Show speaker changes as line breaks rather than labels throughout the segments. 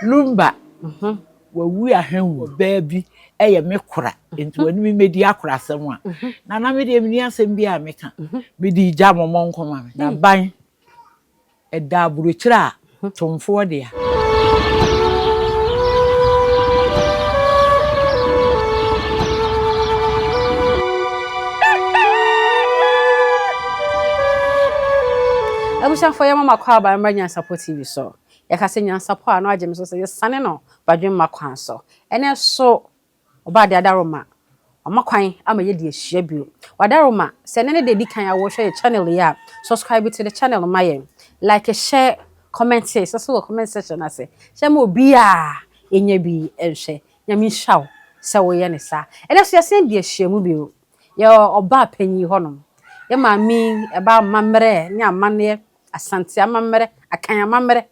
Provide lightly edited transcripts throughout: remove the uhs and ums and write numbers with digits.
Lumba, wawu ahɛn ɔbaa bi yɛ me kora, nti wɔne me mmɛdi akorasɛm a, na na me deɛ menni asɛm bi a meka. Mede gya mo mo nkɔma me. Na ban ɛda aburokyire a tomfoɔ dea.
Abusuafoɔ, yɛma mo akwaaba mmra Nyansapɔ TV so. Yɛka sɛ Nyansapɔ a, na wagye me so sɛ yɛsane no badwemma kwan so. Ɛnɛ so, ɔbaa de adaroma. Wama kwan ama yɛdi ahyia bio. Wadaroma, sɛ ɛnɛ ne da edi kan a wɔhwɛ yɛ channel yi a, subscribe to the channel ma yɛn. Like, share, comment, sɛ so wɔ comment section ase. Hyɛ ma obi a ɛnya bi nhwɛ. Nyame nhyira wo sɛ woyɛ ne saa. Ɛnɛ so yɛsan di ahyia mu bio. Yɛwɔ ɔbaa panyin hɔnom. Yɛ maame ɛba amammerɛ ne amanneɛ, Asante amammerɛ, Akan amammerɛ.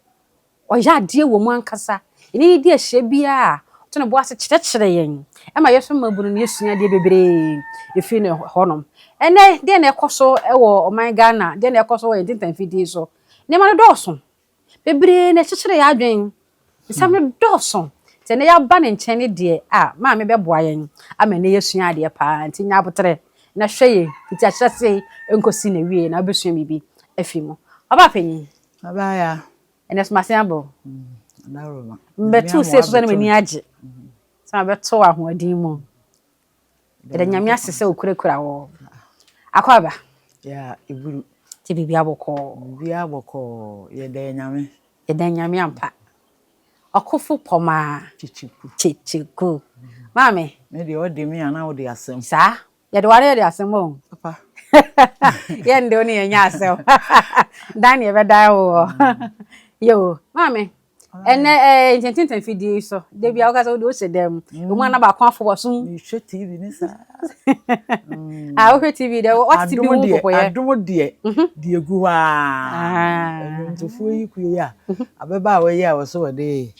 Ɔyɛ adeɛ wɔ mu ankasa. Ɛne ne di ahyia biara, ɔto ne bo ase kyerɛkyerɛ yɛn. Ɛma yɛso mmabunu no yɛsua adeɛ bebree ɛfiri ne hɔnom. Ɛnɛ deɛ na ɛkɔ so wɔ ɔman Ghana, deɛ na ɛkɔ so wɔ yɛn ntentanfidie so. Nneɛma no dɔɔso. Bebree na ɛkyekyere yɛn adwene. Nsɛm no dɔɔso. Nti ɛnɛ yɛaba ne nkyɛn ne deɛ a, maame bɛboa yɛn ama ɛnɛ yɛsua adeɛ paa. Nti nya abotrɛ na hwɛ yɛn fiti ahyɛse nkɔsi na wie na wobɛsua biribi afi mu. Ɔbaa panyin.
Abaya.
Ɛnɛ so masen abɔ.
Adaroma.
Mbɛto se so sɛ ne m'ani agye. Sɛ mabɛto ahoɔden mu. Yɛda Nyame ase sɛ okurakura wɔ. Akɔ aba.
Ya eburu.
Nti biribi abɔkɔɔ.
Biribi abɔkɔɔ. Yɛda Nyame.
Yɛda Nyame ampa. Ɔkofo pɔmaa.
Kyekyeku.
Kyekyeku. Maame.
Me deɛ ɔde me a na wode asɛm.
Saa. Yɛde ware yɛde asɛm o.
Papa.
Yɛn de wo ne yɛnyɛ asɛm. Dan ne yɛbɛdan wo. Yo, maame. Ɛnɛ ntententan fidie so. Da bi a woka sɛ wode wohyɛ dan mu. Emu ana baako afɔ wɔ so.
Mehwɛ TV ne saa.
Ah, wohwɛ TV deɛ wate bi ho popoyɛ.
Adom deɛ deɛ gu hɔ a. Nnwomtofoɔ yi kuo yi a ababaawa yi a wɔso wɔde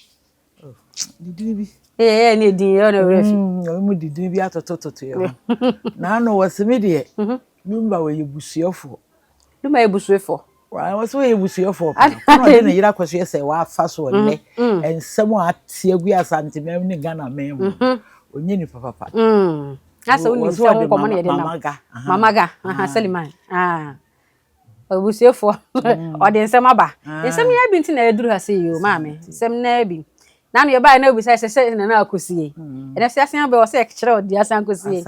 didini bi.
Ee, ne din yɛ na werɛ fi.
Ɔmo mu didini bi atotototo yɛ ho. Na ano wɔse me deɛ Lumba wɔyɛ busuafoɔ.
Lumba yɛ busuafoɔ.
Wɔse wɔyɛ busuafoɔ paa. Kɔnɔ ɔde ne yere akɔso yɛ sɛ wafa so ɔnnɛ. Nsɛm a ate agu Asanteman ne Ghana man mu. Ɔnyɛ nipa papa.
Asɛ wonim sɛ wo nkɔmmɔ ne yɛde nam.
Mama Ga.
Mama Ga, aha, Seliman. Ah. Abusuafoɔ. Ɔde nsɛm aba. Nsɛm yi bi nti na yɛduru ha sɛ yi o, maame. Nsɛm naa bi. Na no yɛbaeɛ na obisa sɛ sɛ nana akɔsie. Ɛnɛ sɛ asen abɛ wɔ sɛ yɛkyerɛ wo deɛ asan akɔsie.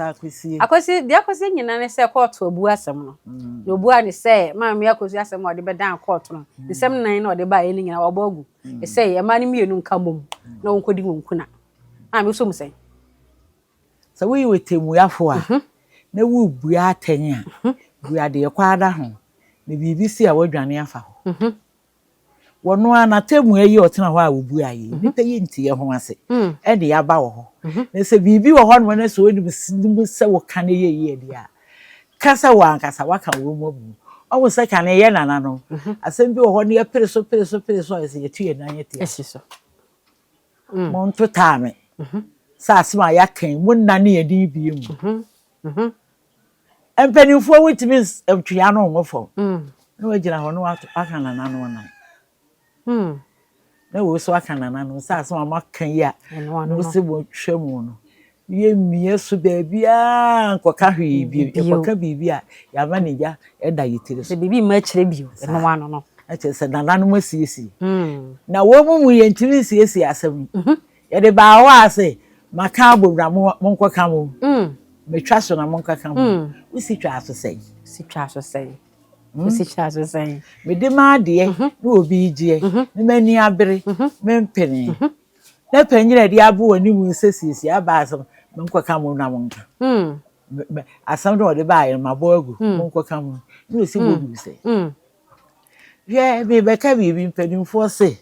Akɔsie deɛ akɔsie nyinaa ne sɛ kɔɔto abu asɛm no. Na obua ne sɛ maame akɔsie asɛm a ɔde bɛdan kɔɔto no. Nsɛm nan na ɔde baeɛ no nyinaa wabɔ agu. Ɛsɛ mmaa no mmienu nka mmom na wɔnkɔdi wɔn kuna. Maame wosɔ mu sɛn?
Sɛ woyɛ otemmuafoɔ a, na worebua atɛn a, bua deɛ kɔ ada ho. Na biribi si a woadwane afa hɔ. Wɔno ara n'atemmu yi a ɔtena hɔ a obua yi, nnipa yi nte yɛn ho ase. Ɛne yɛaba wɔ hɔ. Na sɛ biribi wɔ hɔnom na sɛ onim sɛ woka no yɛ yie deɛ a, ka sɛ wo ankasa woaka wɔn mu abu. Ɔhu sɛ kane yɛ nananom. Asɛm bi wɔ hɔ na yɛpere so pere so pere so a yɛsɛ yɛtu yɛn nan atia.
Asi so.
Monto taa me. Sɛ asɛm a yɛaka yi, monnane yɛn din bio mu. Mpanimfoɔ wotumi ntwe ano ngo fam. Na wagyina hɔ na waka nananom nan. Na wei nso aka nananom sɛ asɛm a moaka yi a mo sɛ motwa mu no, yɛmmie so baabiara nkɔka hwee bio. Yɛkɔka biribi a yɛama ne gya ɛda yɛ tiri so.
Sɛ biribi mma akyerɛ bio, ɛno ano no.
Ɛkyerɛ sɛ nananom asiesie. Na wɔn mu mu yɛntumi nsiesie asɛm yi. Yɛde baa hɔ a sɛ maka abom na monkɔka mo. Metwa so na monkɔka mo. Wosi twa so sɛn?
Si twa so sɛn? Wosi twa so sɛn?
Mede m'adeɛ na obi gyeɛ na m'ani abere mempene. Na panyin a ɛde abo wɔ anim sɛ siesie aba asɛm monkɔka mo na monka. Asɛm no ɔde baayɛ no mabɔ agu monkɔka mo na osi bɔ gu sɛ. Hwɛ mebɛka biribi mpanimfoɔ se.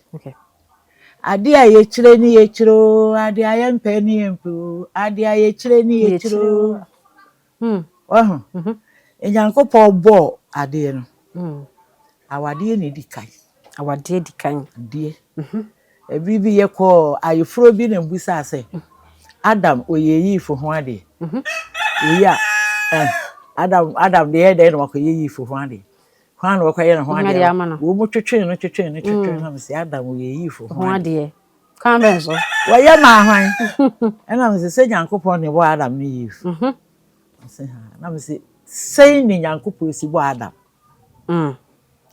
Adeɛ a yɛkyerɛ ne yɛkyerɛ o, adeɛ a yɛmpɛ ne yɛmpɛ o, adeɛ a yɛkyerɛ ne yɛkyerɛ o. Wahu? Nyankopɔn bɔɔ adeɛ no. Awadeɛ na edi kan.
Awadeɛ di kan.
Adeɛ. Ebi bi yɛkɔɔ ayeforɔ bi na mbusaa sɛ, Adam ɔyɛ Eve ho adeɛ. Oyi a, Adam Adam deɛ ɛyɛ dɛn na wakɔyɛ Eve ho adeɛ? Hwan na wakɔyɛ ne ho adeɛ? Wɔn mu twetwee no twetwee no twetwee no sɛ Adam ɔyɛ Eve ho adeɛ.
Kwan bɛn so?
Wɔyɛ maa hwan? Ɛna mese sɛ Nyankopɔn na ɛbɔɔ Adam ne Eve. Ɔse ha. Na mese sɛn ne Nyankopɔn si bɔɔ Adam?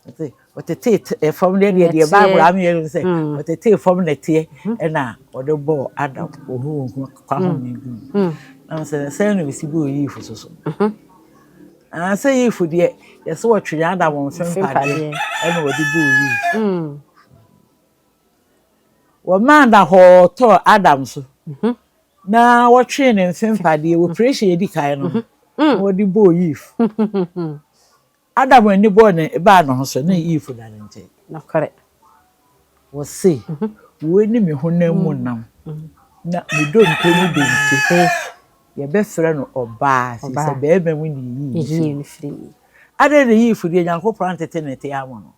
Ɔse ɔtetee fam deɛ deɛ deɛ Bible ameyɛ no sɛ ɔtetee fam nɛteɛ ɛna ɔde bɔɔ Adam ohu ohu kwa ho ne gu. Na mese sɛn na ɔsi bɔɔ Eve so so? Sɛ Eve deɛ yɛsɛ wɔtwe Adam mfe mpadeɛ ɛna ɔde bɔɔ Eve. Wɔmaa da hɔ tɔɔ Adam so na wɔtwee ne mfe mpadeɛ wɔ operation edi kan no na wɔde bɔɔ Eve. Adam ani bɔɔ ne baa ne ho so na Eve da ne nkyɛn.
Nokorɛ.
Wɔse wei ne me honam mu nam na me dompe mu dompe. Yɛbɛfrɛ no ɔbaa firi sɛ barima mu na yɛyii no firii. Adɛn na Eve deɛ Nyankopɔn antete ne te ama no?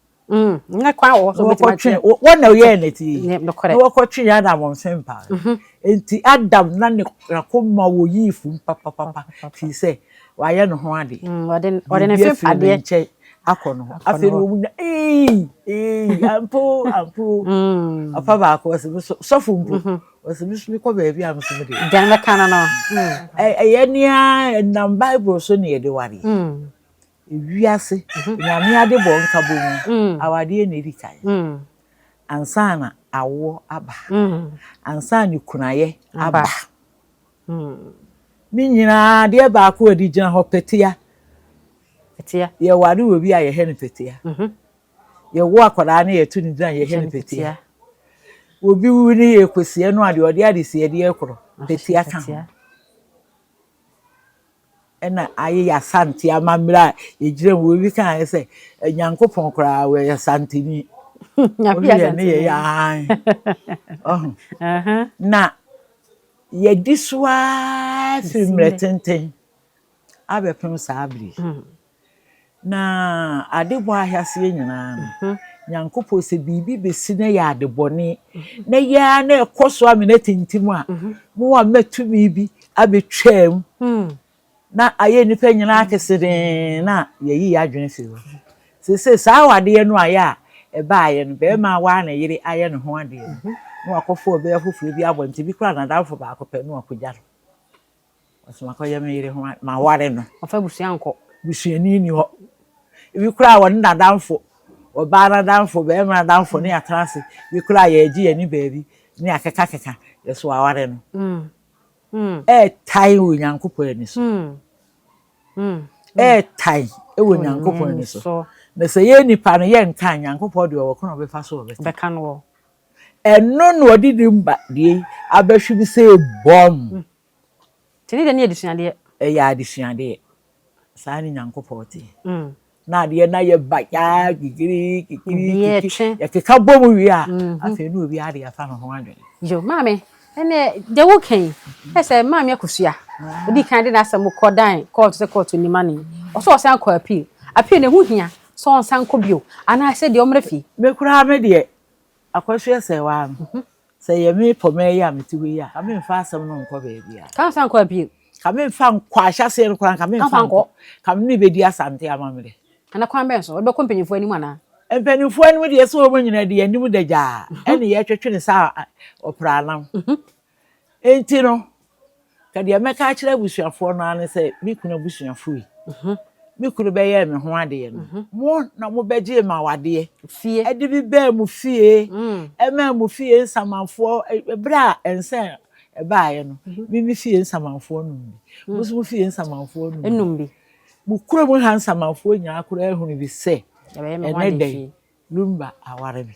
Na kwan wɔ hɔ sɛ obetumi ateɛ.
Wɔn na ɔyɛɛ ne ti yi. Na wɔkɔtwe Adam mfe mpa. Nti Adam na ne n'akoma wɔ Eve mu papapapa firi sɛ wayɛ ne ho ade.
Ɔde ne mfe
mpadeɛ ne nkyɛn akɔ ne ho. Afei na wɔn nyinaa ee ee ampo ampo. Papa baako ɔsɛ mi sɔfo mpo ɔsɛ mi so mi kɔ baabi a mi so mi de.
Deɛ mɛka no no.
Ɛyɛ nea ɛnam Bible so na yɛde ware. Ewiase, Nyame adebɔ nkabɔ mu, awadeɛ na edi kan. Ansa na awoɔ aba. Ansa na kunayɛ aba. Ne nyinaa adeɛ baako a ɛde gyina hɔ pɛtea.
Pɛtea.
Yɛware wɔ bi a yɛhwɛ no pɛtea. Yɛwo akwadaa no yɛto ne din a yɛhwɛ no pɛtea. Obi wu ne yɛkɔsie no a deɛ ɔde adesiedeɛ korɔ pɛtea ka ho. Ɛna ayɛ yɛ Asante amammerɛ a yɛgyina mu. Obi kaa sɛ Nyankopɔn koraa wɔyɛ Asanteni.
Nyame yɛ
ne yɛyɛ ae. Ɔho. Na yɛdi so ara firi mmerɛ tenten abɛpem saa bere yi. Na adebɔ ahyɛaseɛ nyinaa no, Nyankopɔn sɛ biribi bɛsi na yɛ adebɔne na yɛ ara na ɛkɔ so amena tintim a, na wama tumi bi abɛtwam na ayɛ nnipa nyinaa kesedee na yɛyi yɛn adwene firi hɔ. Seesei saa awadeɛ no ayɛ a ɛbaeɛ no, barima a waa ne yere ayɛ ne ho adeɛ no, na wakɔfa ɔbaa foforɔ bi abɔ nti bi koraa n'adamfo baako pɛ na wakɔgya no. Ɔsɛ makɔyɛ me yere ho maware no.
Ɔfa busua nkɔ.
Busuani ni hɔ. Ebi koraa wɔne n'adamfo, ɔbaa n'adamfo, barima n'adamfo ne atena ase. Ebi koraa yɛregye yɛn ani baabi ne akekakeka yɛso waware no. Ɛɛtan wɔ Nyankopɔn ani so. Ɛɛtan wɔ Nyankopɔn ani so. Na sɛ yɛn nipa no yɛnka Nyankopɔn deɛ ɔwɔ kwan a ɔbɛfa so ɔbɛka.
Bɛka no wɔ.
Ɛno na ɔde ne mba deɛ yi abɛhwe bi sɛ bɔm.
Nti ne deɛ ne yɛ adesuadeɛ.
Ɛyɛ adesuadeɛ. Saa ne Nyankopɔn te. Na adeɛ na yɛ ba yaa kikiri kikiri kikiri. Yɛkeka bɔ mu wie a, afei ne obiara de afa ne ho adwene.
Yo, maame, ɛnɛ deɛ woka yi, ɛ sɛ maame Akosua, odi kan de n'asɛm kɔ dan kɔɔto sɛ kɔɔto nim ane. Ɔsɛ ɔsan kɔ appeal. Appeal no ɛho hia sɛ ɔnsan kɔ bio anaasɛ deɛ ɔmmra fie.
Me koraa me deɛ, Akosua sɛ waa no, sɛ ɛyɛ me pɔmɛ yi a mete hɔ yi a, ka memfa asɛm no nkɔ baabiara.
Ka nsa nkɔ appeal.
Ka memfa nkɔ ahyɛaseɛ no koraa, ka memfa nkɔ. Ka me ne bɛdi Asante amammerɛ.
Ana kwan bɛn so? Wode bɛkɔ mpanyimfoɔ anim anaa?
Mpanimfoɔ anim deɛ sɛ wɔn nyinaa de anim da gyaa ɛne yɛtwetwe ne saa ɔpranam. Enti no, ka deɛ mɛka akyerɛ abusuafoɔ no ara ne sɛ me kunu abusuafoɔ yi, me kunu bɛyɛɛ me ho adeɛ no, mo na mobɛgyee me awadeɛ,
Fie.
ɛde me baa mo fie, ɛmaa mo fie nsamanfoɔ, ɛberɛ a nsa ɛbaeɛ no, me me fie nsamanfoɔ nom bi, mo nso mo fie nsamanfoɔ nom bi.
Nom bi.
Mo kurom ha nsamanfoɔ nyinaa koraa ahunu bi sɛ
Yɛbɛyɛ me ho
ɛnɛ
adeɛ
da yi
fie.
Lumba aware me.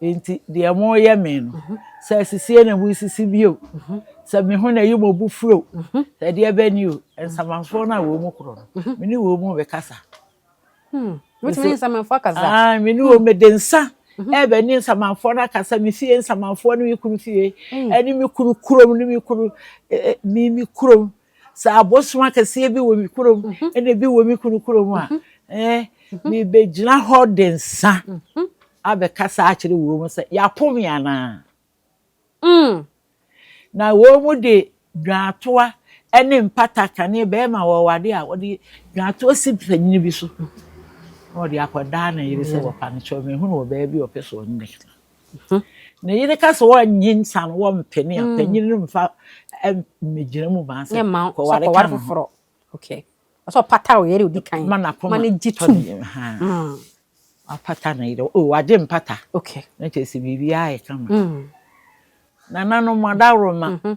Enti deɛ moreyɛ me no, sɛ asisie na moresisi bio, sɛ me ho na ɛyi mo bo furo, sɛ deɛ bɛ ni o, nsamanfoɔ no a wɔn mu korɔ no, me ne wɔn mu bɛkasa.
Wotumi ne nsamanfoɔ akasa?
Ah, me ne wɔn mede nsa ɛbɛ ne nsamanfoɔ no akasa, me fie nsamanfoɔ ne me kunu fie, ɛne me kunu kurom ne me kunu me me kurom. Sɛ abosom akɛseɛ bi wɔ me kurom ɛna ebi wɔ me kunu kurom a, ɛɛ mebɛgyina hɔ de nsa abɛkasa akyerɛ wɔn mu sɛ yɛapo me anaa. Na wɔn mu de dwaatoa ne mpata kane bɛrima wɔwade a wɔde dwaatoa si panyin bi so na wɔde akɔdaa ne yere sɛ wɔpa no kyɛw mehunu wɔ baabi a ɔpɛ so ɔne ne tena. Ne yere ka sɛ wɔnnye nsa no wɔmpene a, panyin no mfa mmegyina mu ma sɛ kɔware ka ne ho.
Okay. Ɔsɛ ɔpata wo yere odi kan.
Ma n'akoma
ma no gye tom.
Wapata ne yere. Oh, wagye mpata.
Okay.
Na kyerɛ sɛ biribiara ayɛ kama. Nananom adaworoma.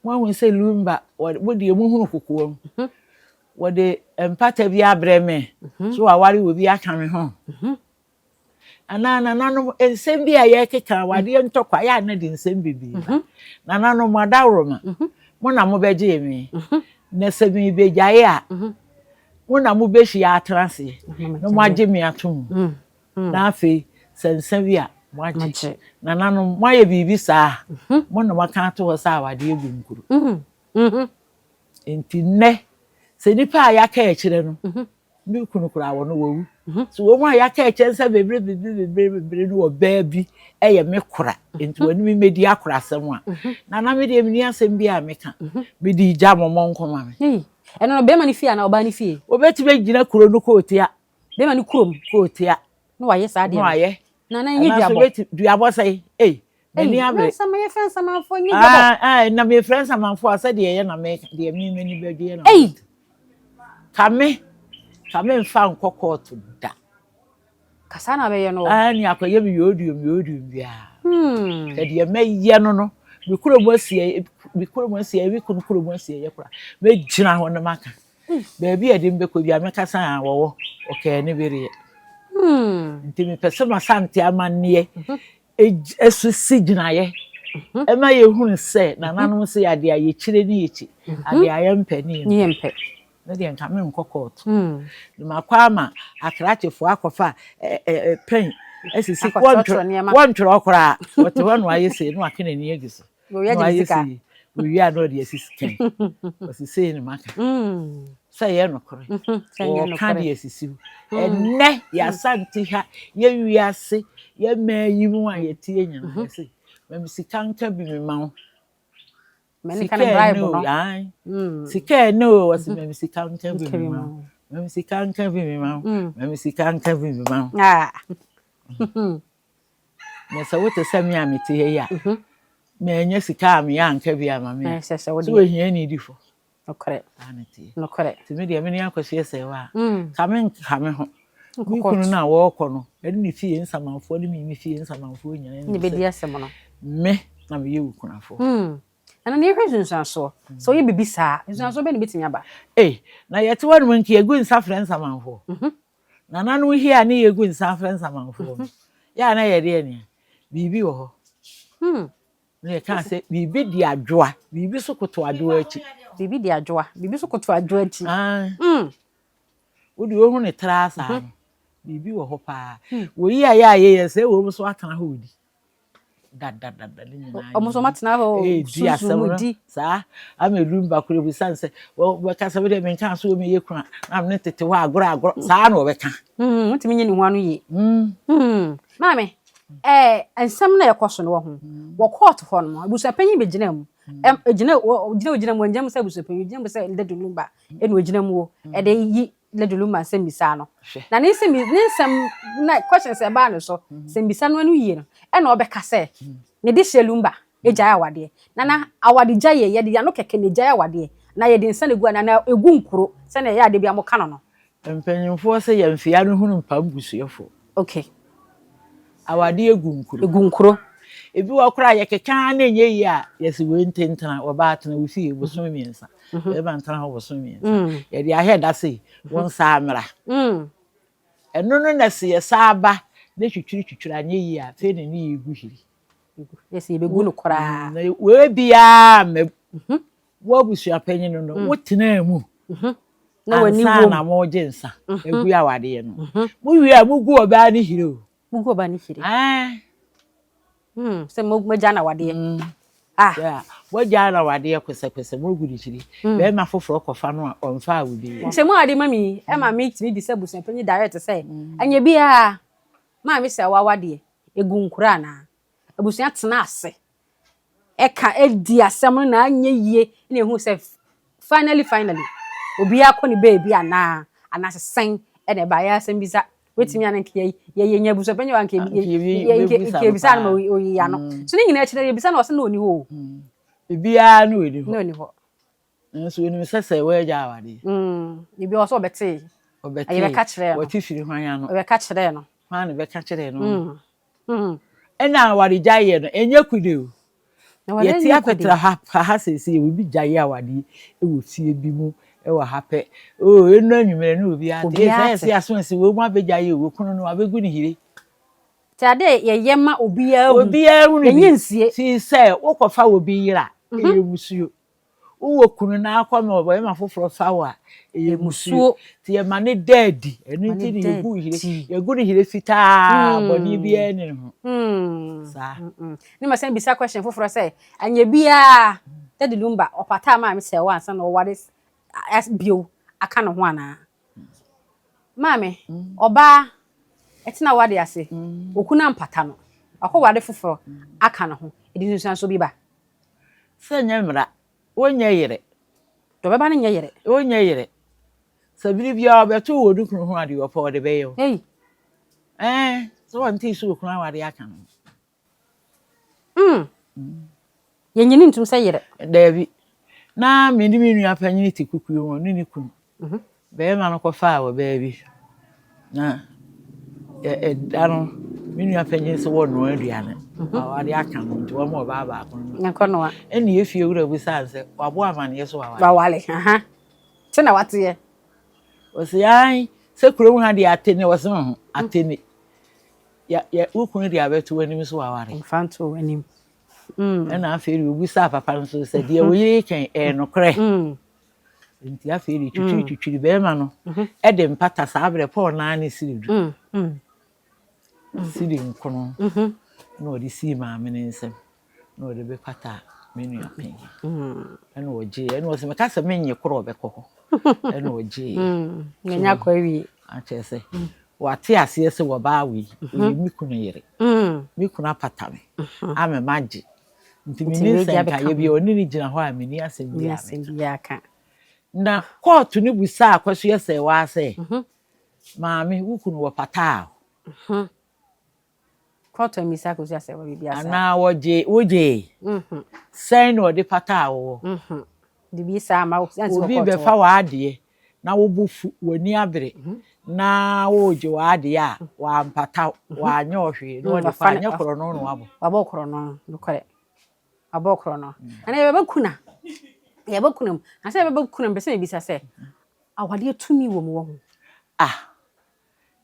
Moahu sɛ Lumba, mo deɛ mohunu kokoam. Wɔde mpata bi abrɛ me. So waware obi aka me ho. Anaa nananom, nsɛm bi a yɛrekeka, awadeɛ ntɔkwa, yɛ a na de nsɛm bebree ba. Nananom, mo adaworoma, mo na mobɛgyee me. Na sɛ merebɛgyae a, mo na mobɛhyia atena aseɛ na moagye me ato mu. Na afei, sɛ nsa bi a, moagye. Nananom, moayɛ biribi saa a, mo na moaka ato hɔ sɛ awadeɛ gu nkuro. Enti nnɛ, sɛ nnipa a yɛaka akyerɛ no, Me kunu koraa wɔ no wawu. So wɔn a yɛaka akyɛ nsa bebree bebree bebree bebree no wɔ baa bi yɛ me kora. Nti wɔne me mɛdi akorasɛm a. Na na me deɛ menni asɛm bi a meka. Mede gya mo mo nko ma me.
Ɛno no bɛrima no fie anaa ɔbaa no fie?
Wɔbɛtumi agyina kuro no kootia.
Bɛrima no kurom?
Kootia.
Na wayɛ saa deɛ no?
Na wayɛ.
Na na ɛnyɛ duabɔ?
Duabɔ sɛn? Ei, m'ani abere.
Na nsɛm yɛfrɛ nsamanfoɔ nyɛ duabɔ.
Ah, ah, na mefrɛ nsamanfoɔ a sɛdeɛ ɛyɛ na meka, deɛ me m'ani bɛgye na
Ei!
Ka me, ka me mfa nkɔ kɔɔto da.
Ka saa na bɛyɛ no.
Ah, ni akɔyɛ me yoodiom yoodiom biara. Ka deɛ mɛyɛ no no, me kurom asie, me kurom asie, me kunu kurom asie yɛ kora. Mɛgyina hɔ na maka. Baabi a ɛde me bɛkɔ biara mɛka sɛ ah wɔwɔ ɔkaa ne bereɛ. Nti mepɛ sɛ m'Asante amanneɛ so si gyinaeɛ ɛma yɛhunu sɛ nananom sɛ adeɛ a yɛkyire ne yɛkyi, adeɛ a yɛmpɛ ne yɛmpɛ. Me deɛ nka menkɔ kɔɔto. Na makɔ ama akrakyefoɔ akɔfa pɛn asisi wɔntwerɛ koraa. Wɔte hɔ na wɔayɛ sei na wɔaka n'ani agu so.
Na
wayɛ sei, owie a na ɔde asi sika ɔsi sei na maka sɛ ɛyɛ nokorɛ wɔka de asisi mu ɛnɛ yɛasante ha yɛ wiase yɛ mmaa yi mu a yɛteɛ nyinaa yɛse mami sika nka bi mema wo sika ɛne o ae sika ɛne o wɔsi mami sika nka bi mema wo mami sika nka bi mema wo mami sika nka bi mema wo Na sɛ wote sɛ me a mete ha yi a, manya sika a meyɛ anka bi ama me a, sɛ ohiani di fɔ.
Nokorɛ.
Saa na ɛteɛ.
Nokorɛ.
Nti me deɛ me ne Akwasu Ɛsɛewa a, ka me nka me ho. Me kunu no a wɔrekɔ no, ɛne ne fie nsamanfoɔ ne me me fie nsamanfoɔ nyinaa
nim sɛ
me na meyɛ wo kunafoɔ.
Ɛno no yɛhwɛ nsunsuansoɔ. Sɛ woyɛ biribi saa a, nsunsuansoɔ bɛn na ɛbɛtumi aba?
Ei, na yɛte hɔ nom nka yɛgu nsa frɛ nsamanfoɔ. Nananom hia a ne yɛgu nsa frɛ nsamanfoɔ no, yɛ a na yɛde nea biribi wɔ hɔ. Na yɛka sɛ biribi di adwoa, biribi so koto adwoa akyi.
Biribi di adwoa, biribi so koto adwoa akyi.
Wode wohu ne tra saa no, biribi wɔ hɔ paa. Wɔyi a yɛ a yɛyɛ sɛ wɔn so atena hɔ odi. Dadadada ne nyinaa.
Wɔn nso wɔatena hɔ
redi asɛm no saa ama edu mba koro ebi san sɛ wɔbɛka sɛ wɔde menka so wɔn yɛ kura na ne tete hɔ agorɔ agorɔ saa na wɔbɛka.
Wotumi nye ne ho ano yie. Maame, ɛɛ nsɛm na ɛkɔ so no wɔ ho. Wɔ kɔɔto hɔ no, abusuapanyin bɛgyina mu. Gyina gyina ogyina mu, ɔngyina mu sɛ abusuapanyin, ogyina mu sɛ Lady Lumba ɛna ogyina mu o. Ɛde yi Lady Lumba nsɛmmisa no. Na ne nsɛm ne nsɛm na questions a ɛbaa ne so, nsɛmmisa no ano yie no, ɛna ɔbɛka sɛ ne de hyɛ Lumba gyae awadeɛ. Na na awadegya yɛ yɛde ano kɛkɛ na egyae awadeɛ. Na yɛde nsa na egu anaa na egu nkuro sɛnea ɛyɛ a da bi a moka no no.
Mpanyimfoɔ sɛ yɛn mfeɛ ano hunu mpam busuafoɔ.
Okay.
Awadeɛ gu nkuro.
Egu nkuro.
Ebi wɔ koraa yɛkeka ara na ɛnyɛ yie a yɛsi wei ntentena ɔbaa tena wo fie bosome mmiɛnsa bɛrima ntena hɔ bosome mmiɛnsa yɛde ahwɛ da sei wo nsa mmra ɛno no na sɛ yɛsa ba na twitwiri twitwiri anyɛ yie a afei na ne yɛgu hiri.
Yɛsɛ yɛbɛgu no koraa.
Na wei biara mɛ wo abusua panyin no wotenaa mu ansa na mogye nsa egu awadeɛ no mowie a mogu ɔbaa no hire o.
Mogu ɔbaa no hire. Sɛ mogya no awadeɛ.
Ah. Mogya no awadeɛ kosɛkosɛ mogu ne hire. Bɛrima foforɔ kɔfa no a ɔmfa a obi.
Nkyɛmu a ɔde ma mi ɛma mi tumi bisa abusua panyin direct sɛ ɛnyɛ biara maame sɛ wawadeɛ egu nkuro anaa abusua tena ase ɛka ɛdi asɛm no na anyɛ yie na ehu sɛ finally finally obiara kɔ ne baabi anaa anaasɛ sɛn ɛna ɛba ayɛ asɛm bisa. Wetumi a na nka yɛ yɛ nya abusuapanyin wa nka nka ebisa no ma oyi ano. So ne nyinaa akyi na yɛbisa no ɔsɛ na ɔni hɔ o.
Bibiara na ɔni hɔ.
Na ɔni hɔ.
Nso onim sɛ sɛ wɔagya awadeɛ.
Ebi ɔsɛ ɔbɛtee.
Ɔbɛtee.
Yɛbɛka kyerɛɛ no.
Wɔte firi hwan ano.
Yɛbɛka kyerɛɛ no.
Hwan na bɛka kyerɛɛ no. Ɛna awaregyaeɛ no ɛnyɛ kude o. Yɛte apɛtra ha ha seesei obi gyae awadeɛ wɔ fie bi mu wɔ ha pɛ. Oo ɛnu anwummerɛ ne obi ate. Obiara te. Ɛsɛ aso ɛsɛ wɔn mu abɛgyae o okunu no abɛgu ne hire.
Te ade yɛyɛ ma obiara hu.
Obiara hu
no bi. Yɛnyɛ nsie.
Ti sɛ wokɔfa obi yere a ɛyɛ musuo. Wowɔ kunu na akɔ ma ɔbarima foforɔ fa wo a, ɛyɛ mmusuo. Nti yɛma no da adi. Ɛno nti na yɛgu hire. Yɛgu no hire fitaa, bɔne biara nni ne ho. Saa.
Ne masan bisa question foforɔ sɛ, anyɛ biara Daddy Lumba ɔpataa maame sɛ wɔ ansa na ɔware bio aka ne ho anaa? Maame, ɔbaa ɛtena wade ase, okunu ampata no, wakɔware foforɔ aka ne ho, ɛde nsunsuansoɔ bi ba?
Sɛ nyɛ mmara, wonyɛ yere.
Deɛ ɔbɛba no nyɛ yere.
Wonyɛ yere. Sɛ bere biara ɔbɛto wɔ ne kunu ho a, deɛ ɔpɛ ɔde bɛyɛ wo.
Ei.
Ɛɛ, sɛ wɔntee sɛ okunu aware aka no.
Yɛnyini ntom sɛ yere.
Daabi. Na me ne me nua panyin te kukuo mu, ɔne ne kunu. Barima no kɔfaa ɔbaa bi, na ɛda no, me nua panyin sɛ wɔrenoa aduane. Waware aka no nti wɔma ɔbaa baako no.
Nkɔnoa.
Ɛna efie wura bisaa no sɛ, wabɔ amaneɛ sɛ waware?
Waware, aha. Sɛ na wateɛ.
Ɔse ae, sɛ kurom ha deɛ atene, ɔse ho, atene. Ya, ya, wo kunu de abɛto w'anim sɛ waware.
Mfa nto w'anim.
Ɛna afei deɛ obisaa papa no nso sɛ, deɛ wo yere kɛn, ɛyɛ nokorɛ? Nti afei de twitwiri twitwiri bɛrima no de mpata saa berɛ Paul naa ne siri du. Siri nkono na ɔde sii maame ne nsam na ɔde bɛpata me nua panyin. Ɛna ɔgyee ɛna ɔsɛ meka sɛ menyɛ korɔ ɔbɛkɔ hɔ ɛna ɔgyee.
N'anya akɔ awie.
Akyerɛ sɛ wate aseɛ sɛ wɔbaa wei ɔyɛ me kunu yere. Me kunu apata me ama magye. Nti menni nsɛnkaeɛ bi a ɔne no gyina hɔ a menni asɛm biara meka. Na kɔɔto no bisaa Akosua Serwaa sɛ, Maame, wo kunu wɔ pata a?
Kɔɔto ammisa Akosua Serwaa biribiara saa.
Anaa wɔgye wogyee? Sɛn na ɔde pataa wowɔ?
Biribi saa ama wo.
Obi bɛfa w'adeɛ na wo bo fu, w'ani abere na woregye w'adeɛ a, wampata wo, wanyɛ wo hwee na ɔde kɔ a, nyɛ korɔno na wabɔ.
Wabɔ korɔno, nokorɛ. Wabɔ korɔno. Ɛnna yɛbɛba kuna, yɛbɛba kuna mu. Na sɛ yɛbɛba kuna mu, mpɛ sɛ mebisa sɛ, awadeɛ tumi wɔ mu wɔ ho?
Ah,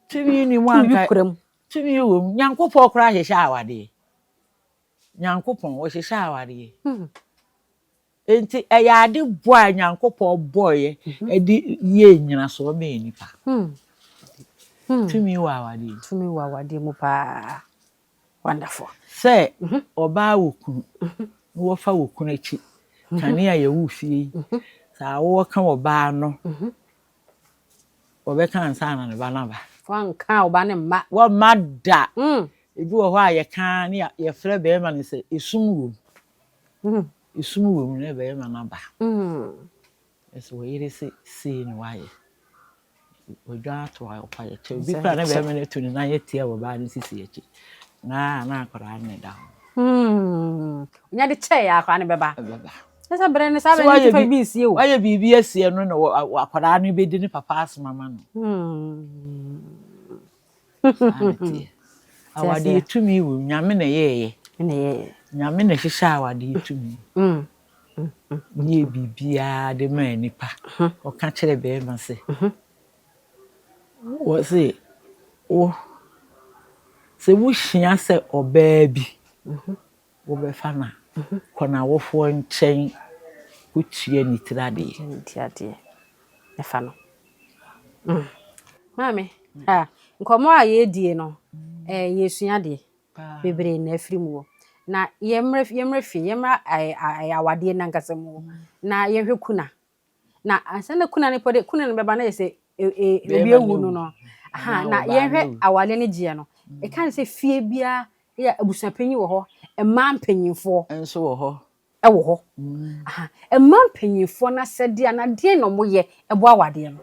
tumi ni mu anka.
Tumi kura mu.
Tumi wɔ mu. Nyankopɔn koraa hyehyɛ awadeɛ. Nyankopɔn, ɔhyehyɛ awadeɛ. Enti ɛyɛ ade bɔ a Nyankopɔn bɔeɛ de yɛɛ nnyinasoɔ maa nnipa. Tumi wɔ awadeɛ mu.
Tumi wɔ awadeɛ mu paa. Wonderful.
Sɛ ɔbaa wɔ kunu na wɔfa wɔ kunu akyi, kane a yɛwɔ fie yi, sɛ awoɔ ka ɔbaa no, wɔbɛka ansa na ne ba no aba.
Wɔnka a ɔba no mma.
Wɔmma da. Ebi wɔ hɔ a yɛka ne yɛfrɛ bɛrima no sɛ esum wom. Esum wɔ mu na bɛrima no aba. Ɛsɛ wɔ yere se sei na wayɛ. Wadwa ato a ɔpa yɛ kyɛ. Obi koraa na bɛrima no atu ne nan atia wɔ baa no sisi akyi. Na na akwadaa no da hɔ.
Onya de kyɛɛ yɛ akwadaa no bɛba.
Ɛbɛba.
Ɛsɛ bere no saa bere no nipa bi nsie o.
Wayɛ biribi asie no na akwadaa no bɛdi ne papa asoma ma no. Saa na ɛteɛ. Awadeɛ tumi wɔ mu. Nyame na ɛyɛɛyɛ. Nyame na ɛhyehyɛ awadeɛ tumi. Yɛɛ biribiara de maa nipa. Ɔka kyerɛ bɛrima sɛ, wɔse wo sɛ wohyia sɛ ɔbaa bi Wobɛfa no a, kɔ n'awofoɔ nkyɛn kɔtua ne tiri adeɛ.
Tua ne tiri adeɛ na fa no. Maame, ah, nkɔmmɔ a yɛredie no, eh, yɛresua adeɛ bebree na afiri mu wɔ. Na yɛmmra yɛmmra fie, yɛmmra eh, awadeɛ no ankasa mu na yɛnhwɛ kuna. Na ansa na kuna no pɔ de kuna no bɛba na yɛ sɛ obi awu no no. Aha, na yɛnhwɛ awadeɛ no gyeɛ no. Ɛka ne sɛ fie biara yɛ abusuapanyin wɔ hɔ, mmaa mpanyinfoɔ
nso wɔ hɔ.
Ɛwɔ hɔ. Aha, mmaa mpanyinfoɔ no asɛdeɛ anaa deɛn na wɔyɛ ɛbɔ awadeɛ no?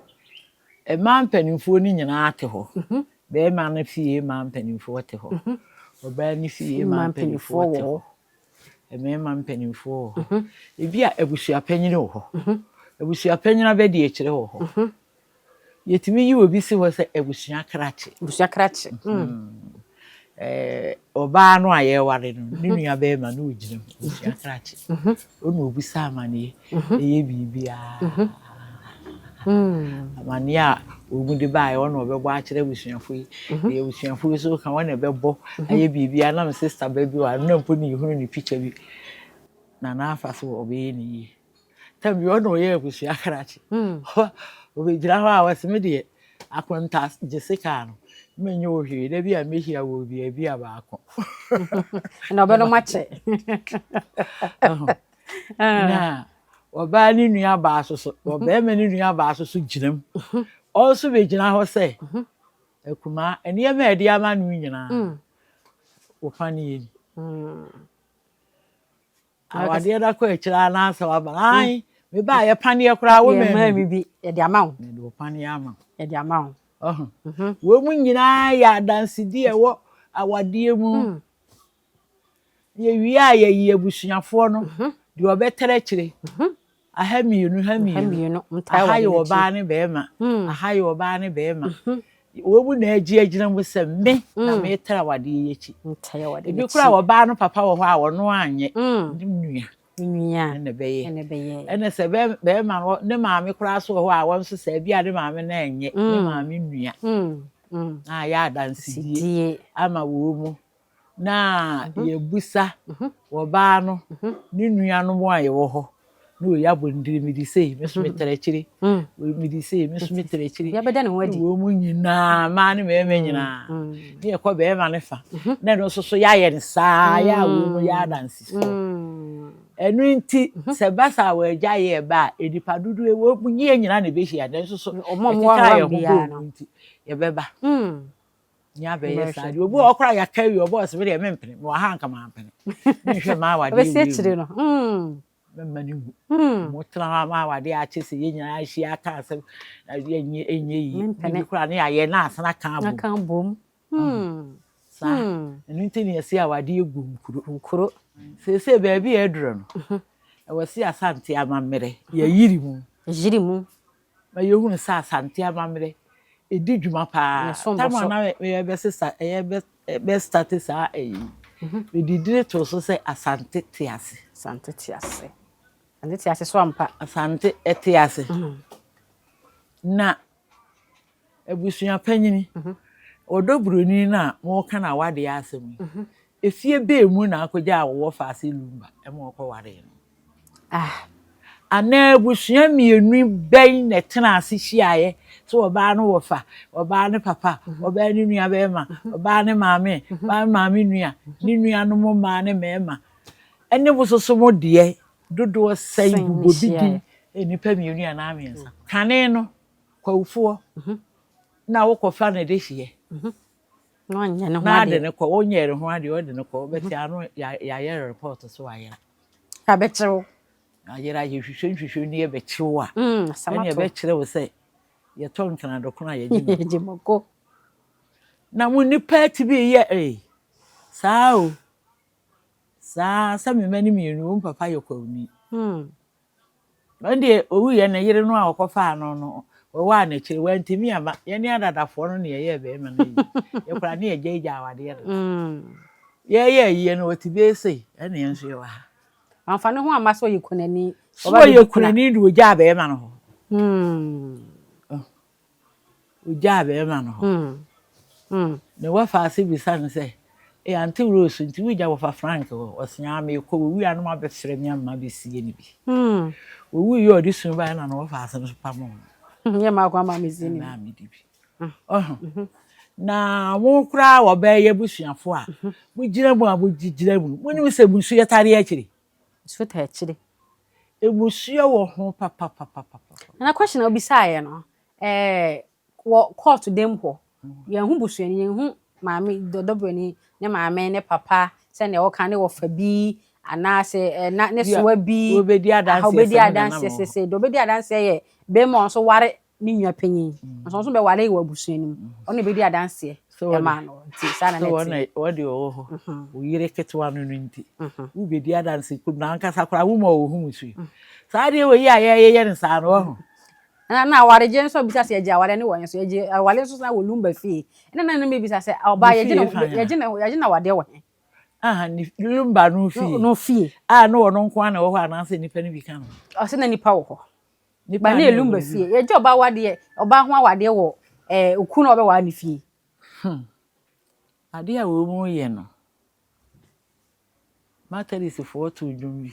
Mmaa mpanimfoɔ no nyinaa te hɔ. Bɛrima no fie mmaa mpanimfoɔ te hɔ. Ɔbaa no fie mmaa mpanimfoɔ te hɔ. Mmarima mpanimfoɔ wɔ hɔ. Ebi a abusuapanyin wɔ hɔ. Abusuapanyin abɛdi akyire wɔ hɔ. Yɛtumi yi obi si hɔ sɛ abusua krakye.
Abusua krakye.
Ɔbaa no a yɛware no, ne nua bɛrima no ogyina mu, abusua krakye. Ɔna obisa amanneɛ, ɛyɛ biribiara. Amanneɛ a wɔn de baeɛ, ɔna ɔbɛbɔ akyerɛ abusuafo yi. Deɛ abusuafo yi so ka, ɔna ɛbɛbɔ ayɛ biribiara. Na me sister ba bi wɔ ha, na mpo ne yɛhunu ne picture bi. Na n'afa so ɔbɛyɛ ne yie. Tam bi ɔna ɔyɛ abusua krakye. Ɔbɛgyina hɔ a wɔsɛ me deɛ akonta gye sika no menyɛ wɔ hwee da bi a mehyia wɔ baabi a baako.
Na ɔbɛnom akyɛ.
Na ɔbaa ne nua baa so so, ɔbarima ne nua baa so so gyina mu. Ɔnso bɛgyina hɔ sɛ akumaa nneɛma a yɛde ama no nyinaa, wɔfa ne yɛ ni. Awadeɛ no akɔ akyire anaasɛ waba. Ae, mebaa yɛ paneɛ koraa wo
maa mi bi. Yɛde ama wo.
Mede wo paneɛ ama wo.
Yɛde ama wo.
Ɔho. Wɔn mu nyinaa yɛ adansedi a ɛwɔ awadeɛ mu. Yɛwie a yɛyi abusuafoɔ no deɛ ɔbɛtɛrɛ akyire. Aha mmienu, ha mmienu. Aha yɛ ɔbaa ne bɛrima. Aha yɛ ɔbaa ne bɛrima. Wɔn mu na agye agyina mu sɛ me na meetɛrɛ awadeɛ yi akyi. Ebi koraa ɔbaa no papa wɔ hɔ a ɔno anyɛ. Ne nua.
Nua.
Ɛna ɛbɛyɛ. Ɛna sɛ bɛrima no ne maame koraa so wɔ hɔ a wɔn nso sɛ ebi a ne maame no ɛnyɛ. Ne maame nua. Na ayɛ adansedie ama wɔn mu. Na yɛbusa ɔbaa no ne nuanom a yɛwɔ hɔ. Na oyi abɔ ne tiri mede sei, me nso metrɛ akyire. Mede sei, me nso metrɛ akyire.
Yɛbɛda ne ho adi.
Wɔn mu nyinaa, mmaa ne mmarima nyinaa. Ne yɛkɔ bɛrima ne fa. Na ɛno nso so yɛayɛ no saa, yɛ a wɔn mu yɛ adansefoɔ. Ɛno nti, sɛ basa a wɔagya yɛ ba a, nipa dodoɔ wɔ mu nyɛ nyinaa na ɛbɛhyia. Nanso so yɛkeka yɛn ho bɔ mu nti, yɛbɛba. Ní abɛyɛ saa deɛ, obi wɔ hɔ koraa yɛaka awie, ɔbɔ ɔsɛ me deɛ mempene, mewɔ ha anka mampene. Menhwɛ mmaa awadeɛ
Ɔbɛsi akyire no.
Mɛma no ngu. Mo tena hɔ ama awadeɛ akyɛ sɛ yɛn nyinaa ahyia aka asɛm na yɛnyɛ ɛnyɛ yie. Bibi koraa ne yɛayɛ na asena aka abom.
Aka abom.
Saa. Ɛno nti na yɛsi awadeɛ gu nkuro.
Nkuro.
Seesei baabi a ɛduru no, ɛwɔ si Asante amammerɛ, yɛyiri mu.
Yɛyiri mu.
Ma yɛhunu sɛ Asante amammerɛ ɛdi dwuma paa. Tam a na yɛbɛsesa ɛyɛ bɛstart saa ɛyi. Mede dire to so sɛ Asante te ase.
Asante te ase. Asante te ase so ampa.
Asante te ase. Na abusua panyini, ɔdɔ buroni no a wɔka na awadeɛ asɛm yi, efie bɛɛ mu na akɔgya a wɔwɔ faase lumba ɛma ɔkɔwaree no.
Ah.
Anaa abusua mmienu bɛn na ɛtena ase hyiaeɛ sɛ ɔbaa no wɔfa, ɔbaa ne papa, ɔbaa ne nua bɛrima, ɔbaa ne maame, ɔbaa ne maame nua, ne nuanom mmaa ne mmarima. Ɛne mo soso mo deɛ dodoɔ sɛn bobɔ bi din nnipa mmienu anaa mmiɛnsa. Kane no, kwawufoɔ na wokɔfa ne de hyeɛ.
Na
ade ne kɔ, wonyɛ ne ho adeɛ, ɔde ne kɔ, bɛte ano yɛayɛ report so wayera.
Abɛkyerɛw.
Ayera yɛhwehwɛ nhwehwɛ ni yɛbɛkyerɛw a. Ɛne yɛbɛkyerɛ wo sɛ yɛtɔ nkranadɔkono a yɛgye
mako.
Na mo nipa ti bi yɛ ee saa o saa sɛ me mma no mmienu wɔn papa yɛ kwawuni. Wɔn deɛ owu yɛ ne yere no a ɔkɔfaa no no wɔwɔ a n'akyire wɔntumi ama yɛne adadafoɔ no na yɛyɛ bɛrima no yi yɛkora ne yɛgya gya awadeɛ no. Yɛyɛ ayie no wɔte bɛyɛ sei ɛna yɛn nso yɛwɔ ha.
Amfa ne ho amma sɛ ɔyɛ kunani.
So ɔyɛ kunani de ogyaa bɛrima no hɔ. Ogyaa bɛrima no hɔ. Ne wɔfa ase bisa no sɛ, "Ee Aunty Rose nti wogya wɔfa Frank hɔ?" Ɔse aa mekɔ owu a no ma bɛfrɛ me ama bɛsie no bi. Owu yi a ɔde sun baeɛ na ne wɔfa ase no so pam no.
Nyɛ maa kwan ma mesie no bi.
Na medi bi. Ɔho. Na mo koraa wɔbɛyɛ abusuafo a mogyina mu a mogyina mu. Monim sɛ musu yɛ tare akyire.
Nsuo taa akyire.
Emusua wɔ ho papapapapa.
Na question a obisaeɛ no, wɔ court dam hɔ, yɛnhu busuani, yɛnhu maame dɔdɔbroni ne maame ne papa sɛnea wɔka ne wɔfa bi anaasɛ na ne soa bi.
Obedi adanseɛ
Obedi adanseɛ sese deɛ obedi adanseɛ yɛ bɛrima a ɔnso ware. ne nua panyin nso nso bɛware wɔ abusua no mu, ɔno na ebedi adanseɛ ɛmaa no, nti saa na na ɛte.
Wɔde ɔwɔ hɔ, wo yere ketewa no no nti wobɛdi adanse kurom na ankasa koraa woma ɔwɔ hu so yi saa deɛ wɔ yi a yɛyɛ no saa no wɔ ho.
Na awaregye nso bisa sɛ yɛgye aware ne wɔn nso yɛgye aware nso na wɔ Lumba fie, ɛna na ne bisa sɛ ɔbaa yɛgye na yɛgye na yɛgye na awadeɛ wɔ he.
Aha, ne Lumba no fie.
No fie.
A no wɔ no nko ara na ɛwɔ hɔ anaasɛ nipa no bi ka ho?
Ɔsɛ na nipa wɔ hɔ. Ba ne Lumba fie. Yɛgye ɔbaa awadeɛ, ɔbaa ho awadeɛ wɔ ɛɛ okunu na ɔbɛware ne fie.
Adeɛ a wɔn mu yɛ no, Methodistfoɔ too dwom bi.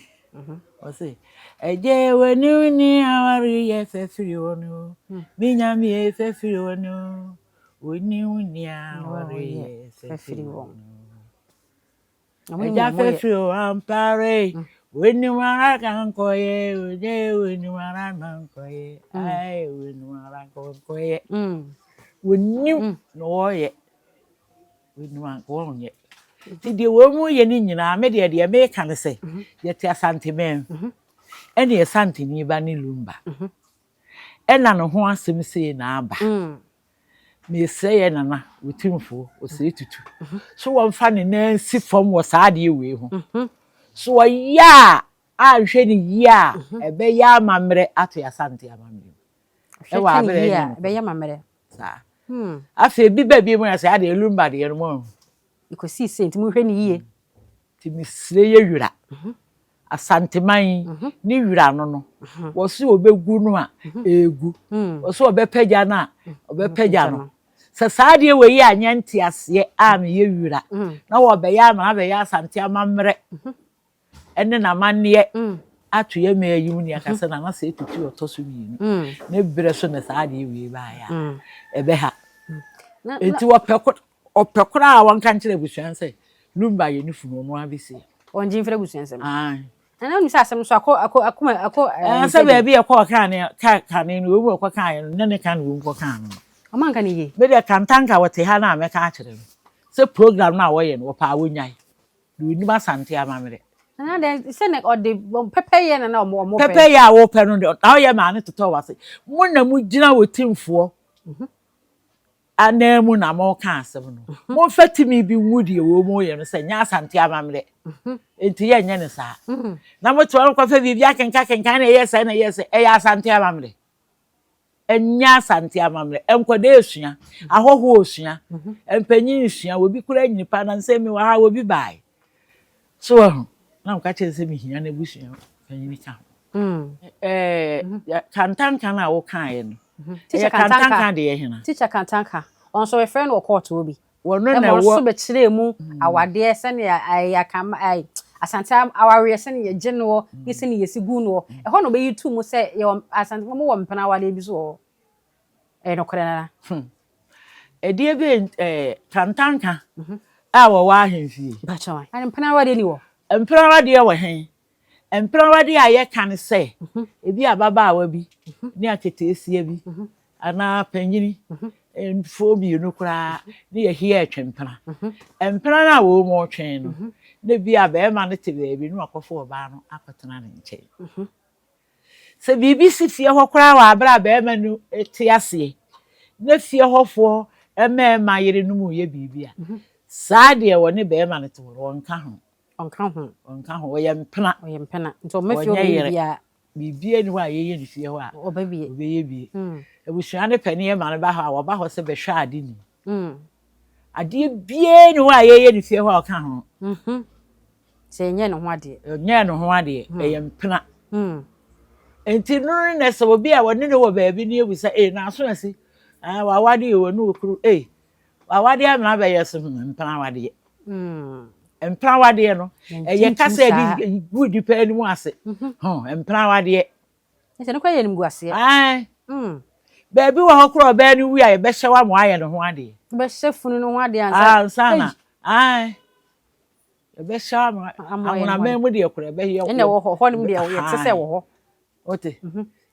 Ɔse, ɛgye w'ani ni aware yɛ fɛ firi hɔ no, me Nyame fɛ firi hɔ no, w'ani ni aware yɛ fɛ firi hɔ no. Ɛgya fɛ firi hɔ ampare, w'anim ara ka nkɔyɛ, ogye w'anim ara na nkɔyɛ, ae w'anim ara nkɔyɛ. W'anim na wɔyɛ, w'anim anka wɔnyɛ. Nti deɛ wɔn mu yɛ no nyinaa, me deɛ deɛ meka ne sɛ, yɛte Asanteman mu, ɛne Asanteni ba ne Lumba. Ɛna ne ho asɛm sei na aba. Mesrɛ yɛ nana Otumfoɔ Osei Tutu so wɔmfa ne nan nsi fam wɔ saa adeɛ wei ho. So ɔyɛ a anhwɛ ne yie a, ɛbɛyɛ amammerɛ ato yɛ Asante amammerɛ mu.
Ɛwɔ abere yie a ɛbɛyɛ amammerɛ.
Saa. Afei bi ba bi mu na sɛ adeɛ Lumba deɛ no mo ahu.
Ɛkɔsii sɛ nti monhwɛ ne yie.
Nti mesrɛ yɛ wura. Asanteman yi ne wura no no, wɔse wɔbɛgu no a, ɛgu. Wɔse wɔbɛpagya no a, wɔbɛpagya no. Sɛ saa adeɛ wei yi anyɛ nteaseɛ a meyɛ wura na wɔbɛyɛ ama abɛyɛ Asante amammerɛ ne n'amanneɛ ato yɛ mmaa yi mu ne aka sɛ Nana Sɛ Tutu ɔtɔ so mmienu ne berɛ so na saa adeɛ wei baeɛ a, ɛbɛha. Nti wɔpɛ ɔpɛ koraa a wɔnka nkyerɛ abusua no sɛ Lumba yɛ ne funu, ɔno ara bɛsi.
Ɔngye mfiri abusua nsam. Nana wonim sɛ asɛm no so akɔ akɔ akoma akɔ.
Ɛɛ sɛ baabi ɛkɔ ɔkaa ne ka kane no wɔn mu ɛkɔ kaa yɛ no ne ne ka na wɔn kɔ kaa no.
Ɔmo anka ne yie.
Me deɛ Kantanka wɔte ha no a mɛka akyerɛ no sɛ program no a wɔyɛ no wɔpɛ a wɔnyae na wɔnim Asante amammerɛ.
Nana deɛ sɛ na ɔde pɛpɛyɛ na na ɔmo ɔmo pɛ.
Pɛpɛyɛ a wɔpɛ no deɛ na ɔyɛ maa ne totɔ wɔ ase mo na mo gyina wɔ timfoɔ. Ananmu na moreka asɛm no, momfa tumi bi ngu deɛ wɔreyɛ no sɛ nyɛ Asante amammerɛ, enti yɛnyɛ no saa. Na mote hɔ kɔfa biribi akenkakenkan na ɛyɛ sɛɛ na ɛyɛ sɛ, ɛyɛ Asante amammerɛ? Ɛnyɛ Asante amammerɛ. Nkwadaa resua, ahɔhoɔ resua, mpanyin resua, obi koraa nyini paa, nansa yi mewɔ ha obi baeɛ. So wahu? Na meka kyerɛ no sɛ mehia n'abusua panyin ka ho. Ɛɛ kantanka no a wokaeɛ no, ɛyɛ kantanka deɛ hena?
Teacher Kantanka, ɔno nso wɔfrɛ no wɔ kɔɔto hɔ bi.
Wɔno na
Ɛma ɔno
ɛwɔ.
nso bɛkyerɛɛ mu awadeɛ sɛnea ɛyɛ akama ɛɛ Asante awareɛ sɛnea yɛgye noɔ ne sɛnea yɛsi gu noɔ. Ɛhɔ na ɔbɛyi too mu sɛ yɛwɔ Asante wɔwɔ mpena awadeɛ bi nso wɔ hɔ. Ɛyɛ nokorɛ nana.
Ɛdeɛ bɛn ɛɛ kantanka a wɔwɔ ahemfie.
Mpakyɛw ɛ. Mpena awadeɛ ni wɔ.
Mpena awadeɛ wɔ he? Mpena awadeɛ a yɛka ne sɛ, ebi ababaawa bi ne aketeesia bi anaa panyini mfoɔ mmienu koraa ne yɛhia ɛtwe mpena. Mpena no a wɔretwe no, na ebi a barima no te baabi na wakɔfa ɔbaa no akɔtena ne nkyɛn. Sɛ biribi si fie hɔ koraa wɔ abere a barima no te aseɛ na fie hɔfoɔ mmarima yerenom reyɛ biribi a, saa deɛ wɔne barima no te hɔ no, wɔnka ho.
Ɔnka ho.
Ɔnka ho. Ɔyɛ mpena.
Ɔyɛ mpena. Nti ɔmma fie hɔ
Ɔnyɛ
bɛyɛ
yere.
biribiara.
Biribiara nni hɔ a yɛyɛ no fie hɔ a
Ɔba bie.
ɔbɛyɛ bie. Abusua no pɛ ne yɛma no ba hɔ a, wɔba hɔ sɛ bɛhwɛ ade nim. Adeɛ biara nni hɔ a yɛyɛ no fie hɔ a ɔka ho.
Sɛ ɛnyɛ ne ho adeɛ.
Ɛnyɛ ne ho adeɛ. Ɛyɛ mpena. Nti no na sɛ obi a wɔne no wɔ baabi ne ebu sɛ, ee, n'aso asi. Ah, wawade yi, wɔne okuru. Ee, wawade amena bɛyɛ so mpena awadeɛ. Mpena awadeɛ no, ɛyɛ kasa yɛde gu nipa anim ase. Ho, mpena awadeɛ.
Ɛsɛ no kora yɛ animguaseɛ.
Ae. Baabi wɔ hɔ koraa ɔbaa no wu a yɛbɛhyɛ wo ama wayɛ ne ho adeɛ.
Bɛhyɛ funu no ho adeɛ ansa.
Ansa na. Ae. Yɛbɛhyɛ ama amonaman mu deɛ koraa ɛbɛyɛ.
Ɛna ɛwɔ hɔ, hɔ nom deɛ yɛte sɛ ɛwɔ hɔ.
Wote?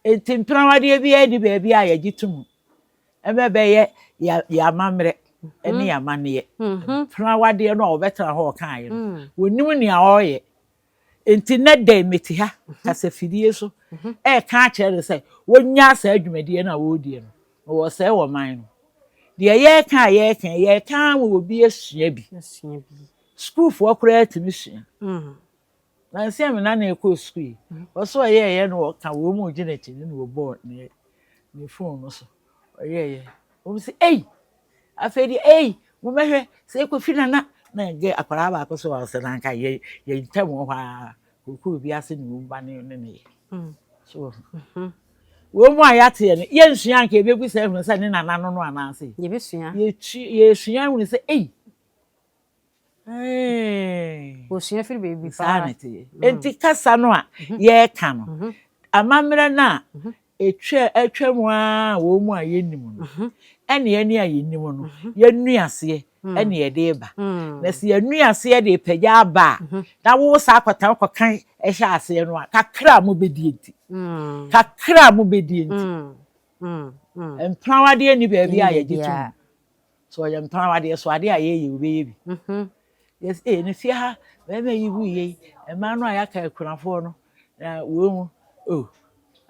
Enti mpenawadeɛ biara nni baabi a yɛgye to mu. Ɛmɛ bɛyɛ yɛ amammerɛ ne yɛ amanneɛ. Mpenawadeɛ no a wɔbɛtena hɔ ɔkaeɛ no, wɔnim nea ɔreyɛ. Nti nnɛ da yi mete ha kasafidie so ɛreka akyerɛ no sɛ wɔnyaa saa dwumadie no a wɔredie no na wɔresɛe wɔ man no. Deɛ yɛreka a yɛreka yi, yɛreka ama obi asua bi. Sukuufoɔ koraa tumi sua. Nansa me nana ɛkɔɔ sukuu yi, ɔsɛ ɔyɛɛyɛ no ɔka wɔn mu gyina akyi no na wɔbɔɔ ne ne phone no so. Ɔyɛɛyɛ. Wɔn sɛ ei afei deɛ ei mommɛhwɛ sɛ Kofi Nana na gɛ akwadaa baako so ɔsɛ na anka yɛ yɛ ntam wɔ hɔ ara kookoo bi ase ne wɔn ba ne ne ne yɛ. So wɔ ho. Wɔn mu a yɛateɛ no yɛnsua anka yɛbɛbu sɛ ehunu sɛ ne nana no no anaasɛ.
Yɛbɛsua.
Yɛtu yɛsua ehunu sɛ ei.
Wɔsua firi baabi
paa. Saa na ɛteɛ. Enti kasa no a yɛreka no, amammerɛ no a ɛtwa atwa mu ara wɔn mu a yɛnnim no, ɛne yɛne a yɛnim no, yɛnnu aseɛ ɛne yɛde reba. Na sɛ yɛnnu aseɛ de repagya aba a, na wo saa akɔtena kɔka hyɛ aseɛ no a, kakra a mobɛdie nti, kakra a mobɛdie nti, mpenawadeɛ nni baabi a yɛgye to mu. So ɔyɛ mpenawadeɛ so adeɛ a yɛyɛ wobɛyɛ bi. Yes, eh, ne fie ha bɛrima yi wu yei, mmaa no a yɛaka akunafoɔ no, na wɔn mu, oh,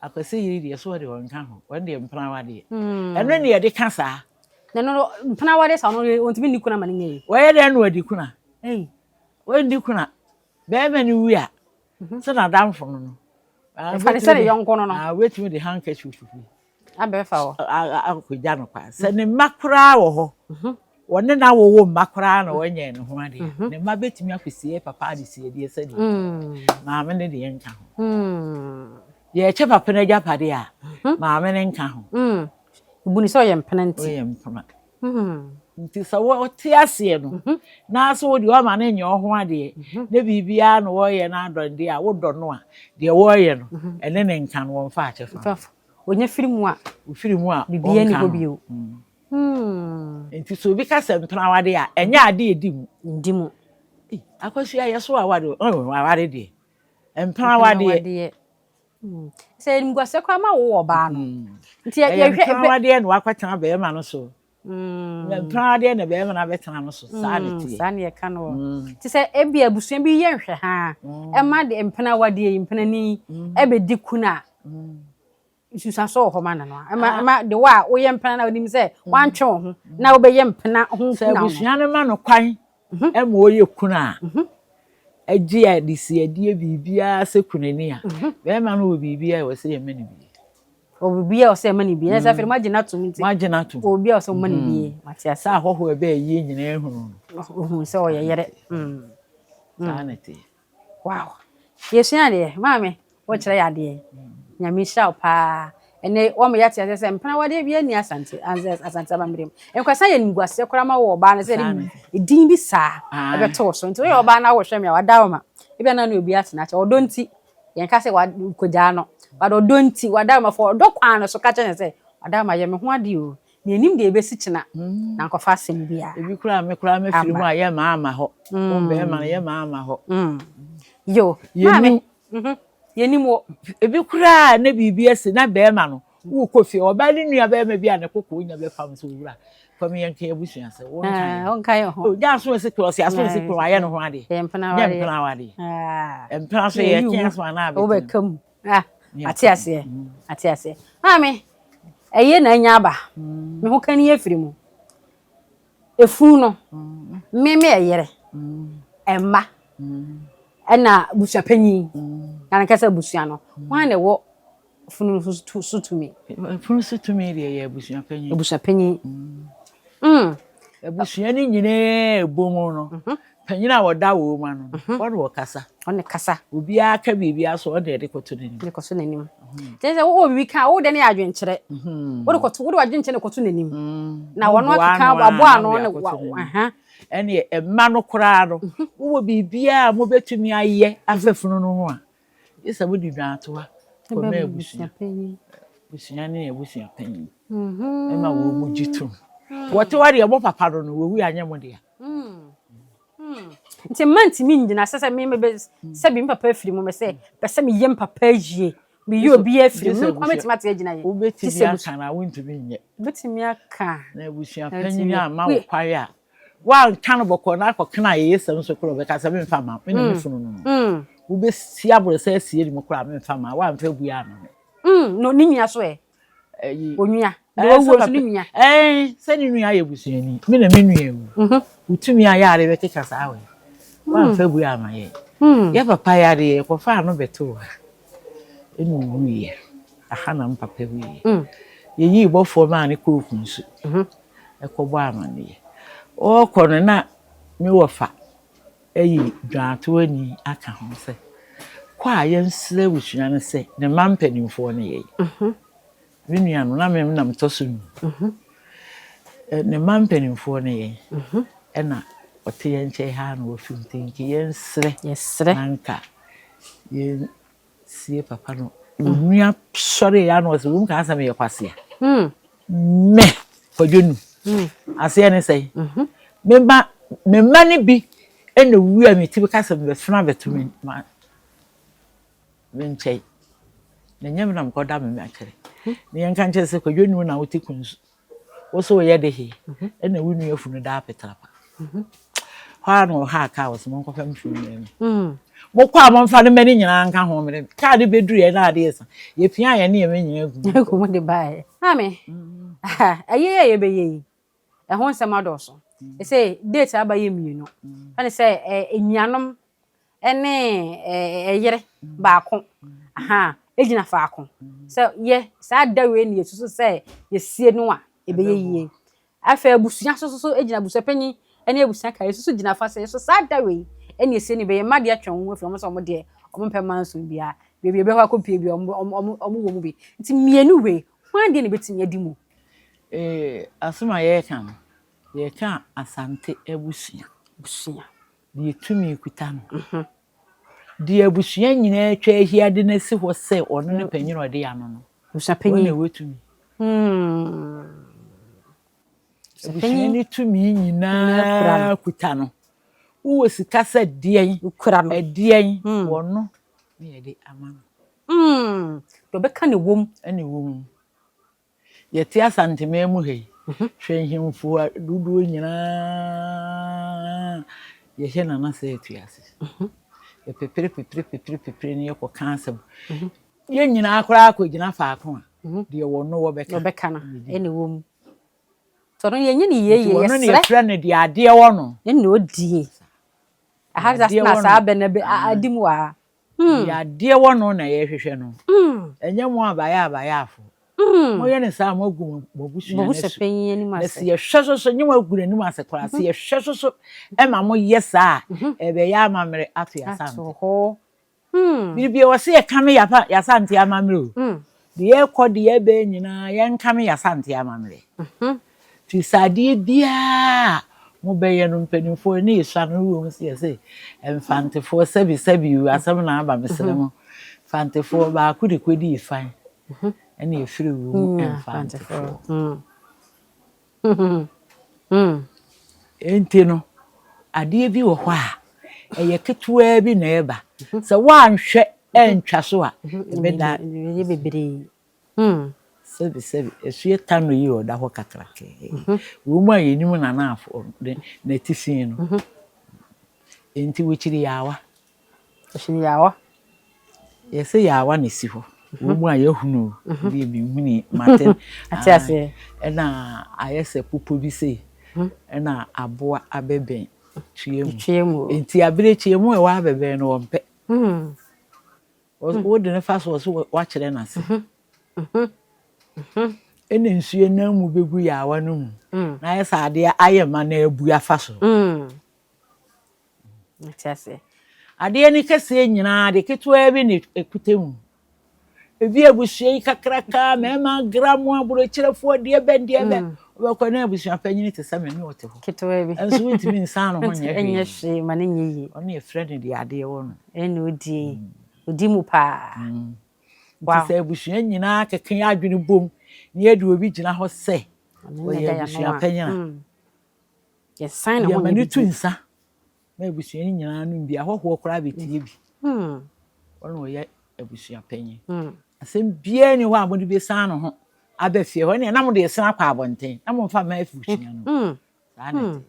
akwasi yiri deɛ so ɔde wɔn nka ho, wɔn deɛ mpenawadeɛ. Ɛno ne yɛde ka saa.
Na no mpenawadeɛ saa no wɔntumi nni kuna ma no nyɛ yi.
Wɔyɛ dɛn na wɔadi kuna? Wɔndi kuna. Bɛrima no wu a, sɛ n'adamfo no no.
Ɛfa ne sɛ ne yɔnko no no.
Wobɛtumi de handkerchief bi.
Abɛfa hɔ.
Akɔgya no kwan. Sɛ ne mma koraa wɔ hɔ, wɔne no awowo mma koraa na wɔnyɛ ne ho adeɛ. Ne mma bɛtumi akɔsie papa adesiedeɛ sɛdeɛ maame no deɛ nka ho. Yɛrekyɛ papa no agyapadeɛ a, maame no nka ho.
Obu no sɛ ɔyɛ mpena nti.
Ɔyɛ mpena. Nti sɛ wɔte aseɛ no, na sɛ wo deɛ ɔma no nyɛ wo ho adeɛ, na biribiara na wɔreyɛ no adɔ deɛ a, wodɔ no a, deɛ wɔreyɛ no, ɛne ne nka no, wɔmfa akyɛfa no.
Ɔnya firi mu a,
Ɔfiri mu a,
biribiara nni
ɔnka
hɔ
no.
bio.
Nti sɛ obi ka sɛ mpena awadeɛ a, ɛnyɛ ade a ɛdi mu.
Ɛndi mu.
Ei, Akosua yɛ so aware o, oh, aware deɛ. Mpena awadeɛ.
Sɛ animguaseɛ koraa ma wo ɔbaa no. Nti
Ɛyɛ
yɛhwɛ
mpena awadeɛ na wakɔtena bɛrima no so. Mpena awadeɛ na bɛrima no abɛtena no so. Saa na ɛteɛ.
Saa na yɛka no wɔ. Nti sɛ ebi abusua bi yɛ nhwɛhaa ɛma de mpena awadeɛ yi mpenani ɛbɛdi kunu a, nsunsuansoɔ wɔ hɔ ma no no a. Ɛma ɛma de wo a woyɛ mpena na wonim sɛ woantwe wo ho na wobɛyɛ mpena ho
Sɛ
kuna no.
abusua no ma no kwan ma ɔyɛ kunu a, ɛgye adesiadeɛ biribiara sɛ kunani a, bɛrima no wɔ biribiara a ɛwɔ sɛ yɛma no bi.
Wɔ biribiara a ɛwɔ sɛ yɛma no bi. Ɛnyɛ sɛ afei moagye no atom nti.
Moagye no atom.
Wɔ biribiara a ɛwɔ sɛ moma no bi. Mate ase.
Sɛ ahɔhoɔ a ɛbɛɛ yie nyinaa hunu no.
Ohun sɛ ɔyɛ yere.
Saa na ɛteɛ.
Wow! Yɛsua adeɛ. Maame, wokyerɛ yɛ adeɛ. Nyame nhyira wo paa. Ɛnɛ wɔma yɛate aseɛ sɛ mpena wadeɛ biara nni Asante, Asante amammerɛ mu. Nkwasa yɛ animguaseɛ koraa ma wo ɔbaa no sɛ yɛde din bi saa ɛbɛto wo so. Nti woyɛ ɔbaa na wohwɛ me a wada wo ma. Ebia na ne obi atena akyɛ. Ɔdɔ nti, yɛnka sɛ kɔgyaa no. But ɔdɔ nti, wada wo ma. Fa ɔdɔ kwan no so ka kyerɛ no sɛ, wada wo ma, yɛ me ho adeɛ o. Na yɛnnim deɛ ɛbɛsi kyena, na nkɔfa asɛm biara.
Ebi koraa me koraa mɛfiri mu a yɛ maa ama hɔ. Wo bɛrima no yɛ maa ama hɔ.
Yo, maame, yɛnim wo.
Ebi koraa na biribi asi na bɛrima no wokɔ fie ɔbaa ne nua bɛrima bi a ne koko nya bɛfam sɛ owura fam yɛn nka abusua sɛ wo nka
yɛn ho.
Gya aso esi kuro ɔsi aso esi kuro ayɛ ne ho adeɛ.
Yɛ mpena
awadeɛ. Yɛ mpena awadeɛ. Mpena so yɛ kɛn aso anaa abɛtena.
Wobɛka mu. Ah, ate aseɛ, ate aseɛ. Maame, ɛyɛ na anya aba. Me ho kani afiri mu. Efunu no, me me ɛyere, ɛmma, ɛna busuapanyin, na nankasa abusua no, hwan na ɛwɔ funu no so tumi?
Funu so tumi deɛ yɛ abusuapanyin.
Abusuapanyin.
Abusua no nyinaa ɛbɔ mu no, panyin a wɔda wɔn mu ano no, wɔne wɔkasa.
Ɔne kasa.
Obiara ka biribiara so ɔne ɛde kɔto n'anim.
De kɔto n'anim. Kyerɛ sɛ wowɔ biribi ka a, wo deɛ no yɛ adwenkyerɛ. Wode kɔto wode w'adwenkyerɛ na kɔto n'anim. Na wɔn akeka aboa ano ne wa aha.
Ɛne mma no koraa no, wowɔ biribiara a mobɛtumi ayɛ afa funu no ho a, gye sɛ mode dwaatoa kɔma abusua. Abusua ne abusua panyin. Ɛma wɔn mu gye tom. Wɔte hɔ deɛ mo papa no no, wɔwu anyɛ mo dea.
Nti mma ntumi ngyina sɛ sɛ me mebe sɛ bi me papa afiri mu me sɛ pɛ sɛ meyɛ me papa yie meyɛ obi afiri mu me nko mɛtumi ate agyina yɛ.
Wobɛtumi aka na wontumi nyɛ.
Wobɛtumi aka.
Na abusua panyin amma wo kwan a woanka no bɔkɔɔ na akɔka no ayɛyɛsɛm so korɔ bɛka sɛ memfa ma me na me funu no no. Wobɛsi aborɔsɛ asie ne mu koraa memfa ma woamfa bua ama me.
No ne nua so ɛ?
Ɛyi.
Onua. Deɛ wawuo nso ne nua.
Ɛɛ sɛ ne nua yɛ busuani. Me na me nua awu. Wotumi ayɛ ade bɛkeka saa wɔ. Woamfa bua ama yɛ. Yɛ papa yareɛ yɛkɔfaa no bɛtoo ha. Ɛna owuiɛ. Aha na me papa wuiɛ. Yɛyii bɔfoɔ maa ne kɔɔ Kunsu. Ɛkɔbɔ amanneɛ. Ɔrekɔ no na me wɔfa ayi dwaatoani aka ho sɛ, kɔ a yɛnsrɛ abusua no sɛ ne mma mpanimfoɔ no yɛn. Me nua no, na me na metɔ so num. Ne mma mpanimfoɔ no yɛn. Ɛna ɔte yɛn nkyɛn ha na wafi mu nti nka yɛnsrɛ na nka yɛnsie papa no. Onua sɔre ya na ɔsɛ wɔn ka asɛm yɛ kwasea. Me kwadwo nu. Aseɛ ne sɛn? Me mma me mma no bi na wu a me ti bɛka sɛ mebɛfena abɛto me ma me nkyɛn. Na ɛnyɛ me na mekɔda me mma kyerɛ. Na yɛnka nkyerɛ sɛ kwadwo nu na wote kunsu. Wo so woyɛ de he ɛna wo nua funu da apetrapa. Hɔ ara na ɔhaa kaa wɔ sɛ monkɔfa me funu mmrɛ me. Mokɔ a momfa no mma no nyinaa nka ho mmrɛ me. Kaa no bɛduru yɛn na adeɛ sa. Yɛpia yɛn nneɛma nyinaa gu mu.
Gu mu de baeɛ. Maame, ɛyɛ a yɛbɛyɛ yi, ɛho nsɛm adɔɔso. Ɛsɛ date aba yɛ mmienu. Ɛne sɛ nnuanom ne ɛyere baako aha gyina faako sɛ yɛ saa da wei na yɛsusu sɛ yɛsie no a ɛbɛyɛ yie. Afei abusua nso so gyina abusua panyin ne abusua kae nso so gyina fa sɛ so saa da wei na yɛsie no bɛyɛ mma deɛ atwe wɔn ho afiri wɔn sɛ wɔn deɛ wɔn mpɛ manson biara baabi ɛbɛhɔ akɔpie bi wɔn wɔn wɔn wɔ mu bi nti mmienu wei hwan deɛ na ɛbɛtumi adi mu.
Asɛm a yɛreka no, yɛreka Asante abusua.
Abusua.
Deɛ tumi kuta no. Deɛ abusua nyinaa atwa ahyia de no asi hɔ sɛ ɔno ne panyin a ɔde ano no.
Abusua panyin.
Wɔn na ɛwɔ tumi. Abusua ne tumi nyinaa kuta no. Wowɔ sika sɛ deɛn, ɛdeɛn, wɔno ne yɛde ama no.
Deɛ ɔbɛka ne wom.
Ɛna ɛwɔ mu. Yɛte Asanteman mu ha yi, hwɛ nhemfo dodoɔ nyinaa yɛhyɛ Nana sɛ atu ase. Yɛpepere pepere pepere pepere ne yɛkɔka asɛm. Yɛn nyinaa koraa kɔgyina faako a, deɛ wɔno wɔbɛka.
Wɔbɛka no, ɛna ɛwɔ mu. Nti ɔno yɛnyɛ ne yie yie,
Nti wɔno ne
yɛsrɛ.
yɛfrɛ no deɛ adeɛ wɔ no.
Ɛna ɔdie. Aha na saa bɛ na adi mu wɔ ha.
Deɛ adeɛ wɔ no na yɛhwehwɛ no. Ɛnyɛ mo abayɛ abayɛafo. Moyɛ no saa a moagu mo abusua no asu. Na sɛ yɛhwɛ so so, nyɛ moagu n'anim ase koraa, sɛ yɛhwɛ so so ma moyɛ saa a, ɛbɛyɛ amammerɛ ato yɛn asante. Biribi wɔ sɛ yɛkame yɛasante amammerɛ o. Deɛ yɛkɔ deɛ yɛbɛn nyinaa yɛnkame yɛasante amammerɛ. Firi sɛ adeɛ biara a mobɛyɛ no mpanimfoɔ ne yɛsua no wɔ mu sɛ yɛsɛ mfantefoɔ sɛbi sɛbi o asɛm na aba mesrɛ mo mfantefoɔ baako de kɔdii fan ɛne ɛfiri wɔ mu mfantefoɔ. Enti no adeɛ bi wɔ hɔ a ɛyɛ ketewaa bi na ɛba sɛ woanhwɛ antwa so a ɛbɛda
ɛbɛyɛ bebree.
Sɛbi sɛbi ɛso tano yi ɔda hɔ kakraka wɔn mu a yɛnim nanaafo n'atifi no enti wɔkyiri yaawa.
Wɔkyiri yaawa.
Yɛsɛ yaawa na esi hɔ wɔn mu a yɛhunu deɛ bi nhuni mate
ate aseɛ
ɛna ayɛ sɛ popo bi sei ɛna aboa abɛbɛn twea mu enti abirekyie mu a ɛwɔ abɛbɛn no wɔmpɛ. Wode ne fa so wɔ so wakyerɛ n'ase. Ɛna nsuo nam mu bɛgu yaawa no mu. Na ayɛ sɛ adeɛ ayɛ ma na abu afa so. Adeɛ no kɛseɛ nyinaa de ketewa bi na ɛkuta mu. Ebi abusua yi kakraka, mmarima gra mu aburokyerɛfoɔ deɛ bɛn deɛ bɛn. Wobɛkɔ na abusua panyin te sɛ me ne ɔte hɔ.
Ketewa bi.
Nso wontumi nsan ne ho nyɛ hwee.
Nyɛ hwee ma ne nyɛ yie.
Ɔno yɛfrɛ no deɛ adeɛ wɔ no.
Ɛna ɔdie. Ɔdi mu paa.
Nti sɛ abusua nyinaa keka yɛ adwene bom na yɛde obi gyina hɔ sɛ ɔyɛ abusua panyin a,
Yɛsan ne ho
yɛma
nyɛ
no tu
bibi.
nsa ma abusua no nyinaa nom bi. Ahɔhoɔ koraa bɛtie bi. Ɔno ɔyɛ abusua panyin. Asɛm biara ni hɔ a mode bɛsan ne ho aba fie hɔ. Ɛnna na mode ɛsena akɔ abɔnten na momfa mma abusua no. Saa na ɛteɛ.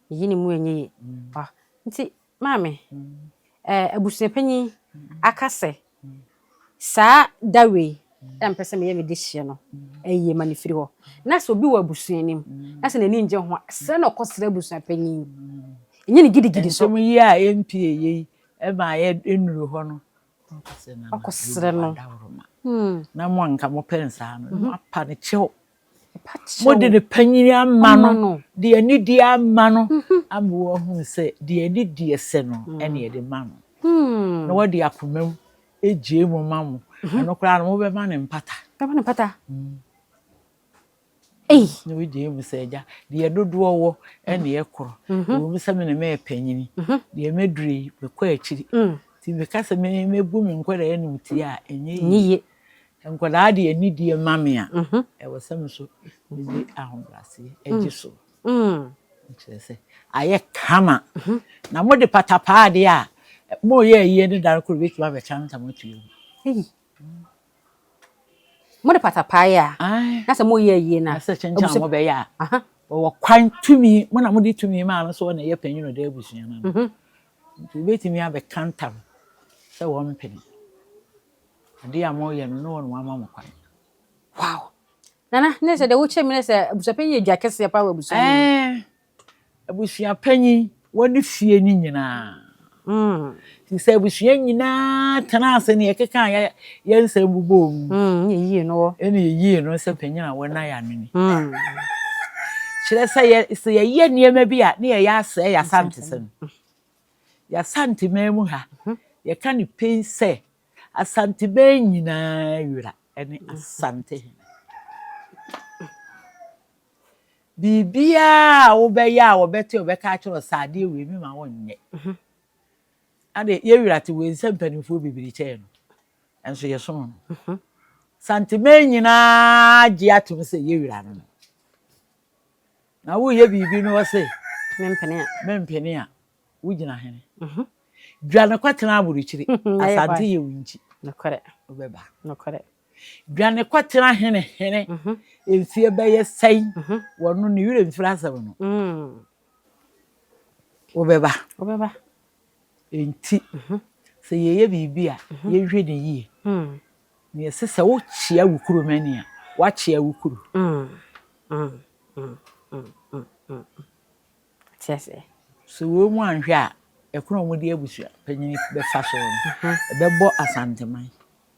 Yi ne mu ɛnyɛ yie. Nti maame, Abusuapanyin aka sɛ saa da wei na mepɛ sɛ meyɛ me dehyeɛ no ayie ma no firi hɔ. Na sɛ obi wɔ abusua no mu na sɛ n'ani ngye ho a, srɛ na ɔkɔsrɛ abusuapanyin. Ɛnyɛ ne gidigidi so.
Nsɛm yi a ɛmpie yei ma ɛnnuru hɔ no,
ɔkɔsrɛ no.
Na mo anka mopɛ nsaa no, moapa no kyɛw. Mode ne panyin ama no, de anidie ama no, ama wahunu sɛ deɛ anidie sɛ no ɛna yɛde ma no. Na wɔde akoma mu gye mu ma mo. Ɛno koraa no mobɛma no mpata.
Bɛma no mpata. Ei.
Na wogye mu sɛ agya, deɛ dodoɔ wɔ ɛna ɛkorɔ. Ɛwɔ mu sɛ me na mɛyɛ panyini. Deɛ mɛduru yi, mekɔ akyiri. Nti meka sɛ mɛbu me nkwadaa animtia a, ɛnyɛ yie. Nkwadaa de anidie ma me a, ɛwɔ sɛ me nso mede ahobrɛaseɛ gye so. Nkyerɛ sɛ ayɛ kama. Na mode patapaa adeɛ a, moyɛ ayie ne da no koro bɛtumi abɛka ntam atua mu.
Mode patapaa yɛ a, na sɛ moyɛ ayie no a,
na sɛ kyenkyen a mobɛyɛ a, wɔwɔ kwan tumi, mo na mode tumi maa no sɛ ɔna ɛyɛ panyin ɔda abusua no ano. Nti wobɛtumi abɛka ntam sɛ wɔmpene. Adeɛ a moyɛ no, ne wɔn wɔama mo kwan.
Wow. Nana, ne sɛ deɛ wokyerɛ mi ne sɛ abusuapanyin yɛ dwa kɛseɛ paa wɔ abusua no mu.
Abusuapanyin wɔne fie no nyinaa. Nti sɛ abusua nyinaa tena ase ne yɛkeka yɛ yɛn nsɛm bobɔ mu.
Yɛyie no wɔ.
Ɛna yɛyie no sɛ panyin a wɔn ayɛ ano ni. Kyerɛ sɛ yɛ sɛ yɛyɛ nneɛma bi a ne yɛyɛ asɛe yɛ asantesɛm. Yɛ asanteman mu ha, yɛka ne pɛn sɛ asanteman nyinaa wura ne asantehene. Biribiara a wobɛyɛ a wɔbɛte wɔbɛka akyerɛ wo sɛ adeɛ wei mi ma wonyɛ. Ade yɛwura te wei nsɛ mpanimfoɔ bebree kyɛɛ no. Nso yɛsom no. Santeman nyinaa gye atom sɛ yɛwura no no. Na woyɛ biribi no wɔ se
Mempene a.
mempene a wogyina hene. Dwane kɔtena aburokyire. Asante yɛ wo nkyi.
Nokorɛ.
Wobɛba.
Nokorɛ.
Dwane kɔtena hene hene. Mfie bɛyɛ sɛn. Wɔno ne werɛ mfiri asɛm no. Wobɛba.
Wobɛba.
Nti sɛ yɛyɛ biribi a yɛnhwɛ ne yie. Na yɛsɛ sɛ wokyea wo kurom ani a, woakyea wo kuro.
Te aseɛ.
Sɛ wɔn mu anhwɛ a, ɛkono a wɔde abusua panyin bɛfa so no, ɛbɛbɔ Asanteman.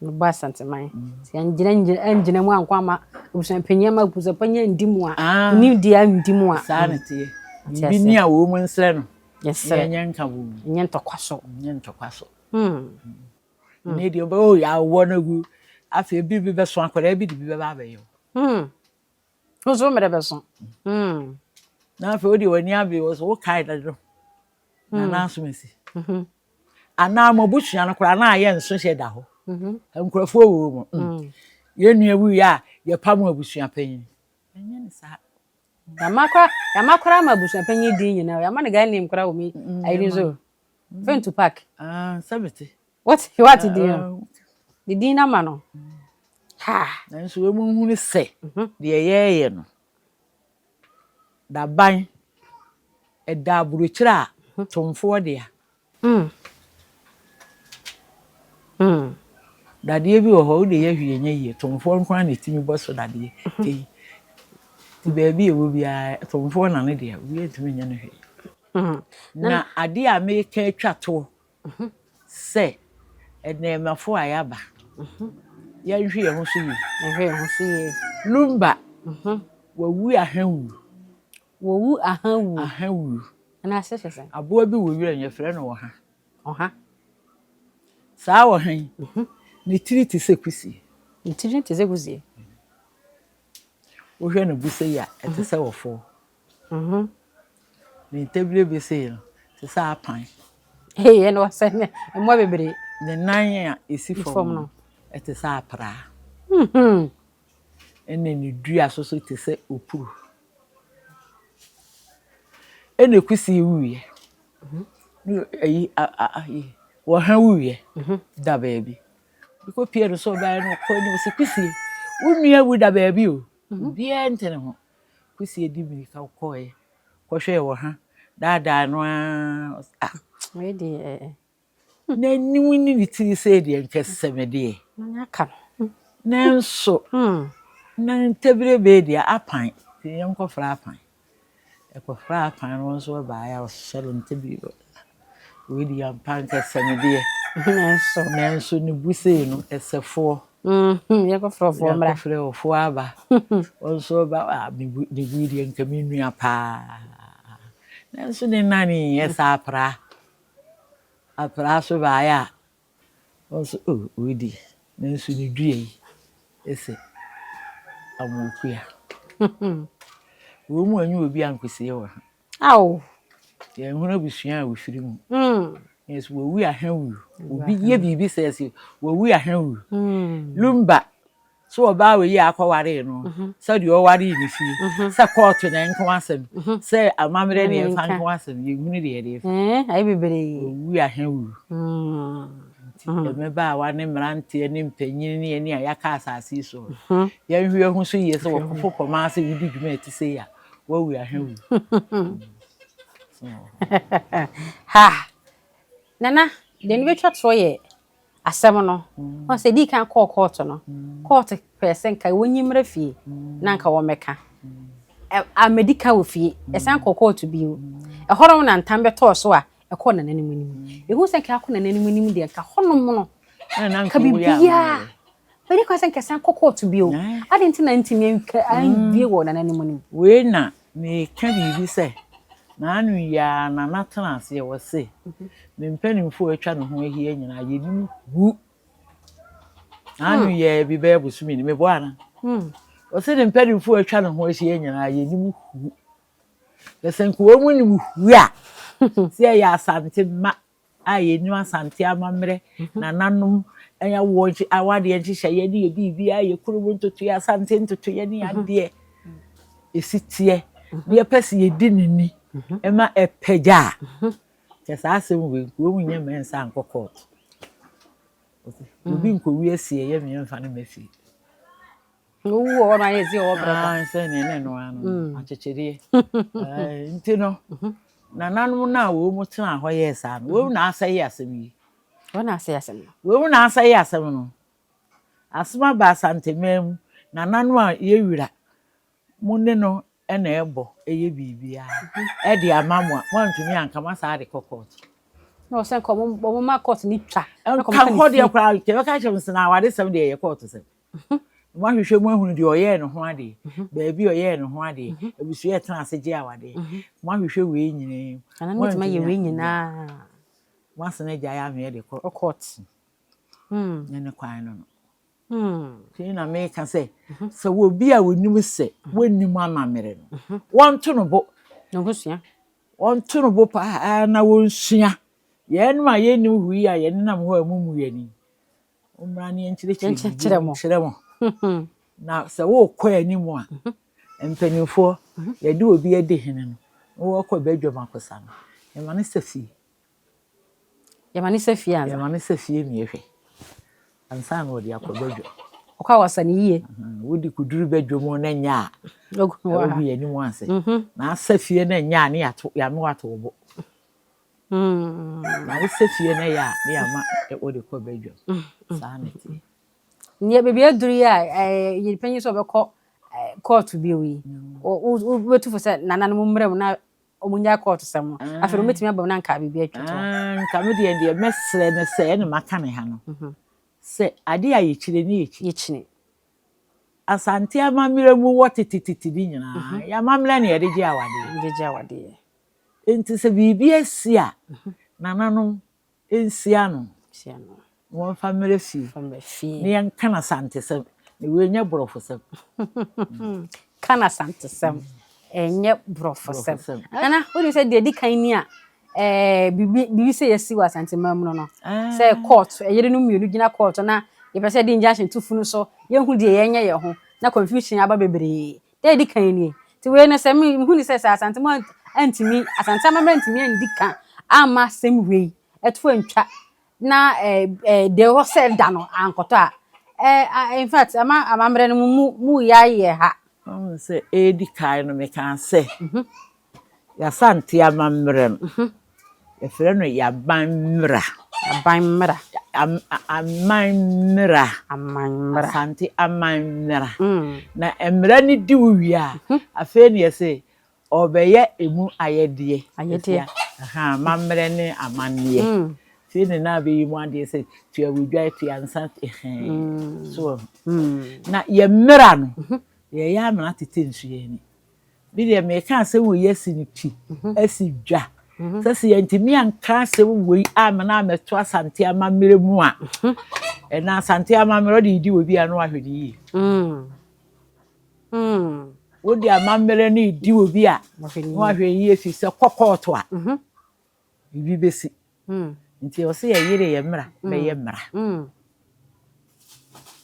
Bɛbɔ Asanteman. Sɛ yɛngyina angyina mu ankɔ ama abusuapanyin ama abusuapanyin andi mu a, nimdeɛ andi mu a.
Saa na ɛteɛ. Biribi ni a wɔn mu nsrɛ no.
Yɛsrɛ.
Yɛnyɛ nka wɔ mu.
Nyɛ ntɔkwa so.
Nyɛ ntɔkwa so. Ne deɛ ɔbɛ oh yɛawɔ no agu. Afei bi bi bɛso akwadaa bi de bi bɛba abɛyɛ wo.
Nso mmerɛ bɛso.
Na afei wode w'ani abere wɔ so wokae dado. Na n'asomasi. Anaa mo abusua no koraa na ayɛ nso hyɛ da hɔ. Nkurɔfoɔ wɔ mu. Yɛn nua wuiɛ a yɛpa mo abusua panyin. Ɛnyɛ ne saa.
Yɛama koraa yɛama koraa ma abusuapanyin din nyinaa. Yɛama no guy name koraa wɔ mi ayi ni so. Fɛn Tupac.
Ah, sɛbete.
What what din no? Ne din na ma no. Ha.
Nanso wɔn mu nhunu sɛ deɛ yɛreyɛ no, daban ɛda aburokyire a tomfoɔ dea. Dadeɛ bi wɔ hɔ wode yɛ hwee nyɛ yie tomfoɔ nko ara na ɛtumi bɔ so dadeɛ. Nti baabi a ɛwɔ biara tomfoɔ na ne deɛ obiara ntumi nyɛ no hwee. Na adeɛ a meka atwa toɔ sɛ nnɛɛmafoɔ a yɛaba yɛnhwɛ yɛn ho so yie.
Yɛnhwɛ yɛn ho so yie.
Lumba wawu ahawu.
Wawu ahawu.
Ahawu.
Ɛna ase hyɛ sɛn?
Aboa bi wɔ wira yɛfrɛ no ɔha.
Ɔha.
Saa ɔha yi, ne tiri te sɛ kusie.
Ne tiri te sɛ kusie.
Wohwɛ no bu sɛ yi a, ɛte sɛ wɔfoɔ. Ne ntabire bi sei no, te sɛ apan.
Ee, ɛna ɔsɛ ne mmoa bebree.
Ne nan a ɛsi fam no, ɛte sɛ apraa. Ɛna ne dua so so te sɛ opuru. Ɛna kusie wuiɛ. Ayi ayi wɔha wuiɛ da baabi. Bikɔ pie no so ɔbaa no ɔkɔ anim sɛ kusie, wo nua wu da baabi o. Obiara nte ne ho. Kusie di mirika kɔɔɛ kɔhwɛɛ wɔha daadaa no ara ah.
Wei deɛ.
N'anim ne ne tiri sei deɛ nka sɛ me deɛ. Nanso na ntabire bee deɛ apan nti yɛnkɔfra apan. Yɛkɔfraa apan no nso baeɛ a ɔsɔ no ntabire wei deɛ ampa nka sɛ me deɛ.
Nanso.
Nanso ne bu sei no ɛsɛ foɔ.
Yɛnkɔfrɛ ɔfoɔ mmra.
Yɛakɔfrɛ ɔfoɔ aba. Ɔno nso ba a ne bu ne bu deɛ nka me nua paa. Nanso ne nan yi ɛsɛ apraa. Apraa so baeɛ a, ɔno nso oh wei deɛ, nanso ne dua yi ɛsɛ amoakua. Wɔn mu anyi obi ankosie wɔ ha.
Ao!
Yɛnhunu abusua a wɔfiri mu. Yes, wɔwu ahwɛ wu. Obi yɛ biribi sɛ ɛsɛ wɔwu ahwɛ wu. Lumba So ɔbaa wei a akɔwaree no, sɛdeɛ ɔwaree ne fie, sɛ kɔɔto na ɛnka asɛm, sɛ amammerɛ na ɛmfa nka asɛm, yɛnhunu deɛ yɛde fa.
Ayɛ bebree.
Owu ahɛ wu. Nti mmabaawa ne mmeranteɛ ne mpanyin ne yɛne a yɛaka asase yi so no, yɛnhwɛ yɛn ho so yie sɛ wɔkɔfo kɔma sɛ wodi dwuma a ɛte sei a, woawu ahɛ wu.
Ha! Nana, deɛ mebɛtwa toɔ yɛ asɛm no, ɔn sɛ edii kan kɔɔ kɔɔto no, kɔɔto pɛɛ sɛ nka wɔnyi mmra fie na nka wɔmmɛka. Ammɛdi ka wɔ fie, ɛsan kɔɔ kɔɔto bio. Ɛhɔnom na ntam bɛtɔɔ so a ɛkɔɔ nananom anim. Yɛhu sɛ nka akɔ nananom anim deɛ, nka hɔnom no, nka biribiara bɛdi kwan sɛ nka ɛsan kɔ kɔɔto bio. Adɛn nti na antumi anwie wɔ nananom anim?
Wei na Mereka biribi sɛ, N'ano yi ara Nana tena ase a, ɔse, Me mpanimfoɔ a atwa ne ho ahyia nyinaa, yɛnim hu. N'ano yi ara bi bɛyɛ bosome ni, meboa ana? Ɔse ne mpanimfoɔ a atwa ne ho ahyia nyinaa, yɛnim hu. Na sɛ nka wɔn nim hu a, sɛ yɛyɛ Asante mma a yɛnim Asante amammerɛ, nananom awoɔ nkye awadeɛ nhyehyɛeɛ ne yɛ biribiara, yɛ kurom ntotoeɛ, Asante ntotoeɛ ne adeɛ ɛsi teɛ, na yɛpɛ sɛ yɛdi ne ni ma ɛpagya a, kyɛ saa asɛm wei nka wɔn nyɛ mma nsa nkɔ court. Obi nkɔwi asie yɛ mmiɛnfa no mma fie.
Owu wɔ hɔ no ayɛ sɛ ɔwɔ brɛ kwa.
Ah, sɛ ne ne no ano mm. akyekyedeɛ. Nti no, mhm. nananom no a wɔn mu tena hɔ yɛɛ saa no, wɔn na asɛe asɛm yi.
Wɔn na asɛe asɛm no.
Wɔn na asɛe asɛm no. Asɛm aba Asanteman mu, nananom a yɛwura mo ne no na ɛbɔ ɛyɛ biribiara ɛde ama mo a moantumi anka mo asaa de kɔ court.
Na ɔsɛ nka wɔn ma court ni twa.
Nka hɔ deɛ koraa yɛbɛka kyerɛ mo sɛ na awaresɛm deɛ ɛyɛ court sɛm. Moahwehwɛ mu ahunu deɛ ɔyɛɛ ne ho adeɛ, baabi a ɔyɛɛ ne ho adeɛ, abusua a ɛtena ase gye awadeɛ. Moahwehwɛ wei nyinaa mu.
Nana no bɛtumi ayɛ wei nyinaa.
Moasene agyae ameɛ de kɔ
court.
Ne ne kwan no no. Nti na meka sɛ, sɛ obi a onim sɛ wɔnnim amammerɛ no, wɔnto no bo. Wɔnto no bo paa na wɔnsua. Yɛnom a yɛnnim hwee a yɛnenam hɔ a mummu yɛn ani. Mommra na yɛnkyerɛkyerɛ biribi nkyerɛ mo. Na sɛ worekɔ anim a, mpanimfoɔ, yɛde obi adi hene no, na wɔrekɔ badwam akɔsa no, yɛma no sɛ fie.
Yɛma no sɛ fie ansa?
Yɛma no sɛ fie na yɛhwɛ ansa na wɔde akɔ badwam.
Ɔkɔ a wɔsa no yie.
Wode kɔduru badwam na nyɛ a, wogu yɛn anim ase. Na asɛ fie na nyɛ a, ne yɛano ato wo bo. Na wosɛ fie no yɛ a, ne yɛama wode kɔ badwam. Saa na ɛteɛ.
Nea baabi aduru yi a yɛn panyin sɛ ɔbɛkɔ kɔɔto bio yi, wobɛtu fo sɛ nananom mmra mu na wɔn nnyae kɔɔto sɛm no. Afei wɔbɛtumi aba mu na nka biribi atwa to.
Nka me deɛ deɛ mɛsrɛ ne sɛ ɛna maka ne ha no sɛ adeɛ a yɛkyire ne yɛkyi.
Yɛkyini.
Asante amammerɛ mu wɔ tetetete ne nyinaa, yɛn amammerɛ na yɛde gye awadeɛ.
Yɛde gye awadeɛ.
Enti sɛ biribi asi a, nananom nsi ano na wɔmfa mmrɛ fie na yɛnka no Asantesɛm. Na wei nyɛ Borɔfosɛm.
Ka no Asantesɛm, ɛnyɛ Borɔfosɛm. Nana, wonim sɛ deɛ ɛdi kan ni a biribi biribi sɛ yɛasi wɔ Asanteman mu no no, sɛ court, ɛyerenom mmienu gyina court na yɛpɛ sɛ yɛde injunction to funu so, yɛnhu deɛ yɛnyɛ yɛn ho, na confusion aba bebree. Da a edi kan nie. Nti wei no sɛ mehu no sɛ sɛ Asante mu antumi, Asante amammerɛ antumi andi ka amma asɛm wei ɛto antwa na deɛ ɛwɔ sɛ ɛda no ankɔtɔ a, in fact ama amammerɛ no mu mu yɛ ayɛ ha.
Wohu sɛ ɛredi kan no mekaa sɛ yɛAsante amammerɛ no yɛfrɛ no Yaban mmra.
Aban mmara.
Aman mmara.
Aman mmara.
Asante aman mmara. Na mmara no di wo wie a, afei na yɛse ɔrebɛyɛ emu ayɛdeɛ.
Ayɛdeɛ.
Amammerɛ ne amanneɛ. Afei na na abɛyi mu adeɛ sɛ tua wodwa, tua nsa, so. Na yɛn mmara no, yɛyɛ amena tete nsuo ani. Me deɛ meka asɛm wei asi no pi, asi dwa. Sɛ sɛ yɛntumi anka asɛm wei amena ammɛto Asante amammerɛ mu a, ɛna Asante amammerɛ ɔde redi obi a na wahwɛ no yie. Wode amammerɛ no redi obi a na wahwɛ yie firi sɛ kɔ kɔɔto a, biribi bɛsi. Nti ɛwɔ sɛ yɛyere yɛn mmara na ɛyɛ mmara.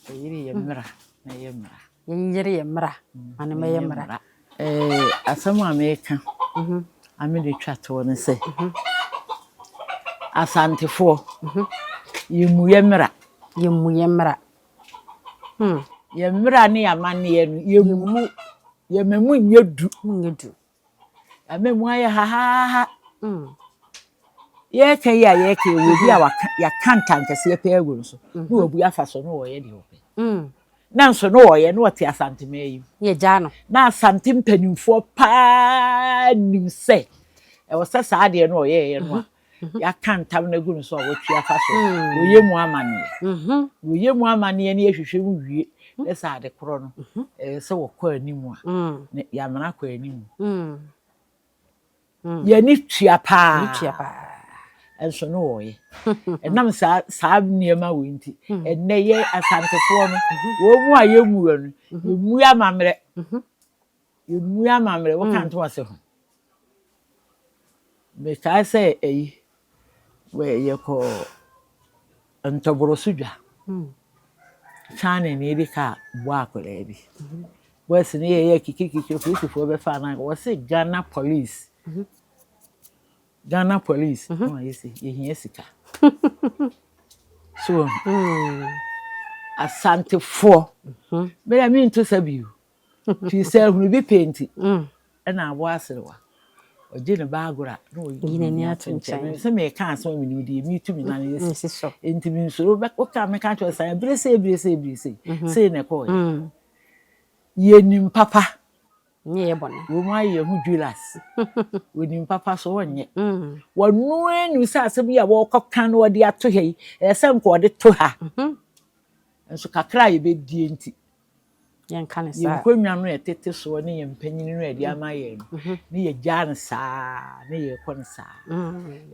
Yɛyere yɛn mmara na ɛyɛ mmara.
Yɛnyere yɛn mmara ma no mmɛyɛ mmara.
Asɛm a meka a mede twa toɔ ne sɛ, Asantefoɔ, yɛmmu yɛn mmara.
Yɛmmu yɛn mmara.
Yɛn mmara ne yɛn amanneɛ no, yɛmmu. Yɛma mu nyɛ du.
Mu nyɛ du.
Yɛama mu ayɛ hahaaha. Yɛreka yi a yɛreka yi, wɔ bi a waka yɛaka ntankɛseɛ pɛɛ agu no so, na wabu afa so na wɔyɛ deɛ wɔpɛ. Na nso na wɔyɛ na wɔte Asanteman yi mu.
Yɛgyaa no.
Na Asante mpanimfoɔ paa nim sɛ ɛwɔ sɛ saa adeɛ no ɔyɛeɛ no a yɛaka ntam no agu no so a watwi afa so. Wɔyɛ mu amanneɛ. Wɔyɛ mu amanneɛ na yɛhwehwɛ mu wie na sɛ ade korɔ no ɛyɛ sɛ wɔkɔ anim a na yɛamena akɔ anim. Yɛni tua paa. Nso no wɔyɛ. Ɛnam saa saa nneɛma wei nti, ɛnnɛ yɛ Asantefoɔ no, wɔn mu a yɛmmuo no, yɛmmue amammerɛ. Yɛmmue amammerɛ, woka nto ase ho. Mekae sɛ ɛyi, yɛkɔ ntɔboro so dwa. China ni bi kaa bɔ akwadaa bi. Boys no yɛyɛ kikikiki, polisifoɔ bɛfa no, wɔse Ghana police. Ghana police. Na wɔayɛ sɛ yɛhia sika. So Asantefoɔ. Mmerɛ mento sa bio. Firi sɛ ahunu bi pɛ nti, ɛna aboa aserewa. Ɔgye ne ba agorɔ a, na ɔyi n'ani ato nkyɛn. Sɛ meka asɛm a menim deɛ metu me nan asi so. Nti mensuro woka meka kyerɛ sɛ ebire sei ebire sei ebire sei. Sei na ɛkɔɔyɛ. Yɛnim papa.
Nyɛ yɛ bɔne.
Wɔn mu ayɛ yɛn ho Judas. Wɔnim papa so wɔnyɛ. Wɔno anim sɛ asɛm yi a wɔrekɔka no wɔde ato ha yi, ɛyɛ sɛ nka wɔde to ha. Nso kakra a yɛbɛdie nti,
Yɛnka ne
yɛn
saa.
nkonnwa no a ɛtete soɔ ne yɛn mpanyin no a yɛde ama yɛn no, ne yɛgyaa no saa ne yɛrekɔ no saa.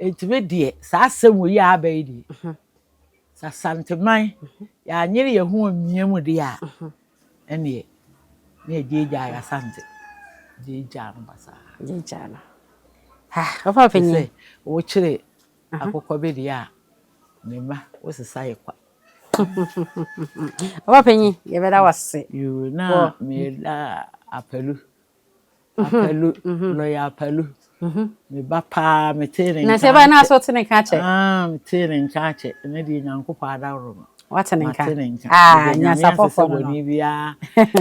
Nti me deɛ, saa asɛm wɔ yi a aba yi deɛ, sɛ Asanteman yɛanyere yɛn ho amia mu deɛ a, ɛneɛ ne yɛgyaagyaa yɛ Asante. Gyaagyaa no basaa.
Gyaagyaa no. Ha, ɔfa panyin.
Sɛ wokyere akokɔ bi deɛ a, ne mma wosesa yɛ kwa.
Ɔfa panyin, yɛbɛda wo ase.
Yoo, na meda Apalu. Apalu, lɔya Apalu. Me ba paa, metee ne
Na
nka
sɛ ɛbɛyɛ na
akyɛ.
asɛ wote ne nka akyɛ.
Ah, metee ne nka akyɛ. Ɛnɛ deɛ Nyankopɔn adaworo no.
Wate ne nka.
Mate ne nka.
Ah,
Mede Nyame ase sɛ
nyansapɔfoɔ no no.
bɔne biara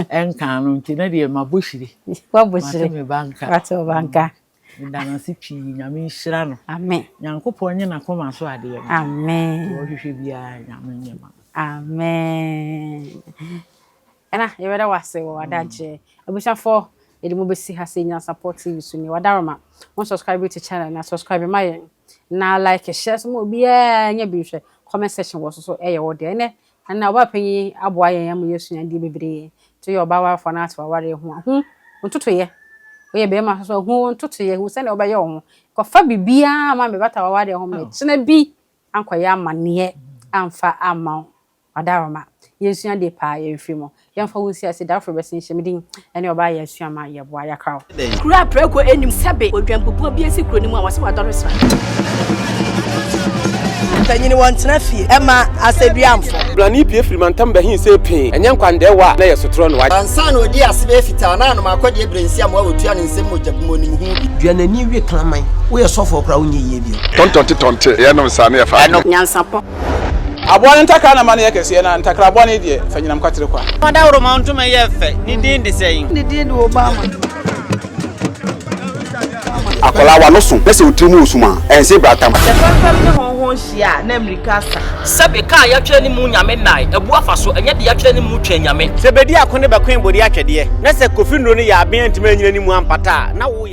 ɛnka no nti na deɛ mabɔ hyire.
Wabɔ
Mate
hyire.
me ba nka.
Wate wo ba nka.
Meda no ase pii. Nyame nhyira no.
Amen.
Nyankopɔn nye n'akoma so adeɛ no.
Amen.
Deɛ ɔhwehwɛ biara Nyame nyɛ ma no.
Amen. Ɛna yɛbɛda wo ase wɔ w'adagyeɛ. Abusuafoɔ, yɛde mo bɛsi ha sɛ Nyansapɔ TV so ni. Wadaroma, mo subscribe to channel na subscribe ma yɛn. Na like, share so ma obiara nya bi nhwɛ. Comment section wɔ so so ɛyɛ wo deɛ. Ɛnɛ, ɛnna ɔbaa panyin aboa yɛn ama yɛasua adeɛ bebree. Nti woyɛ ɔbaa warefoɔ na ate w'awareɛ ho a, hu wo ntotoeɛ. Woyɛ bɛrima nso so a, hu wo ntotoeɛ, hu sɛdeɛ wobɛyɛ wo ho. Kɔfa biribiara ma mebɛbata w'awareɛ ho ma ɛkyena bi ankɔyɛ amanneɛ amfa amma wo. Ɔdaroma, yɛnsua adeɛ paa yɛmfiri mu. Yɛmfa wo nsi ase, da foforɔ bɛsen hyɛ me din ɛne ɔbaa yɛ asua ma yɛboa yɛakra wo.
Kuro a prako nnim sɛbe odwanbubuo bi asi kuro no mu a wɔse wadɔre sra.
Mpanyini wɔntena fie ɛma asɛduamfo.
Blani pue firi mantam bɛhe see pee, ɛnyɛ nkwandɛɛwa a na ɛyɛ sotorɔ na wagye.
Ansa na ɔdii ase bɛyɛ fitaa na anom akɔdeɛ berɛ nsi amoa wɔtua ne nsam mogya gu mu ɔnim ho bi.
Dua n'ani we kraman. Woyɛ sɔfoɔ koraa wonyɛ yie bio.
Tɔntɔnte tɔnte yɛnom saa ne yɛfa adeɛ.
Nyansapɔ.
Aboa no ntakra na ma no yɛ kɛseɛ, na ntakra bɔne deɛ, fa nyinam kwatere kwa.
Ɔdawuroma ntoma yɛ fɛ. Ne din de sɛn?
Ne din de Obama.
Akwadaa w'ano so na sɛ wo tiri mu wɔ sum a, ɛnse bratam.
Sɛ fɛmfɛm ne hɔnhɔn hyia a, na mmirika asa.
Sɛbe kaa yɛatwerɛ ne mu Nyame nnae, abu afa so, ɛnyɛ de yɛatwerɛ ne mu Twɛn Nyame.
Sɛ bedi ako ne bɛkoe bode atwɛdeɛ, na sɛ Kofi nnuro no yɛ aben antumi anyina ne mu ampata a, na wo.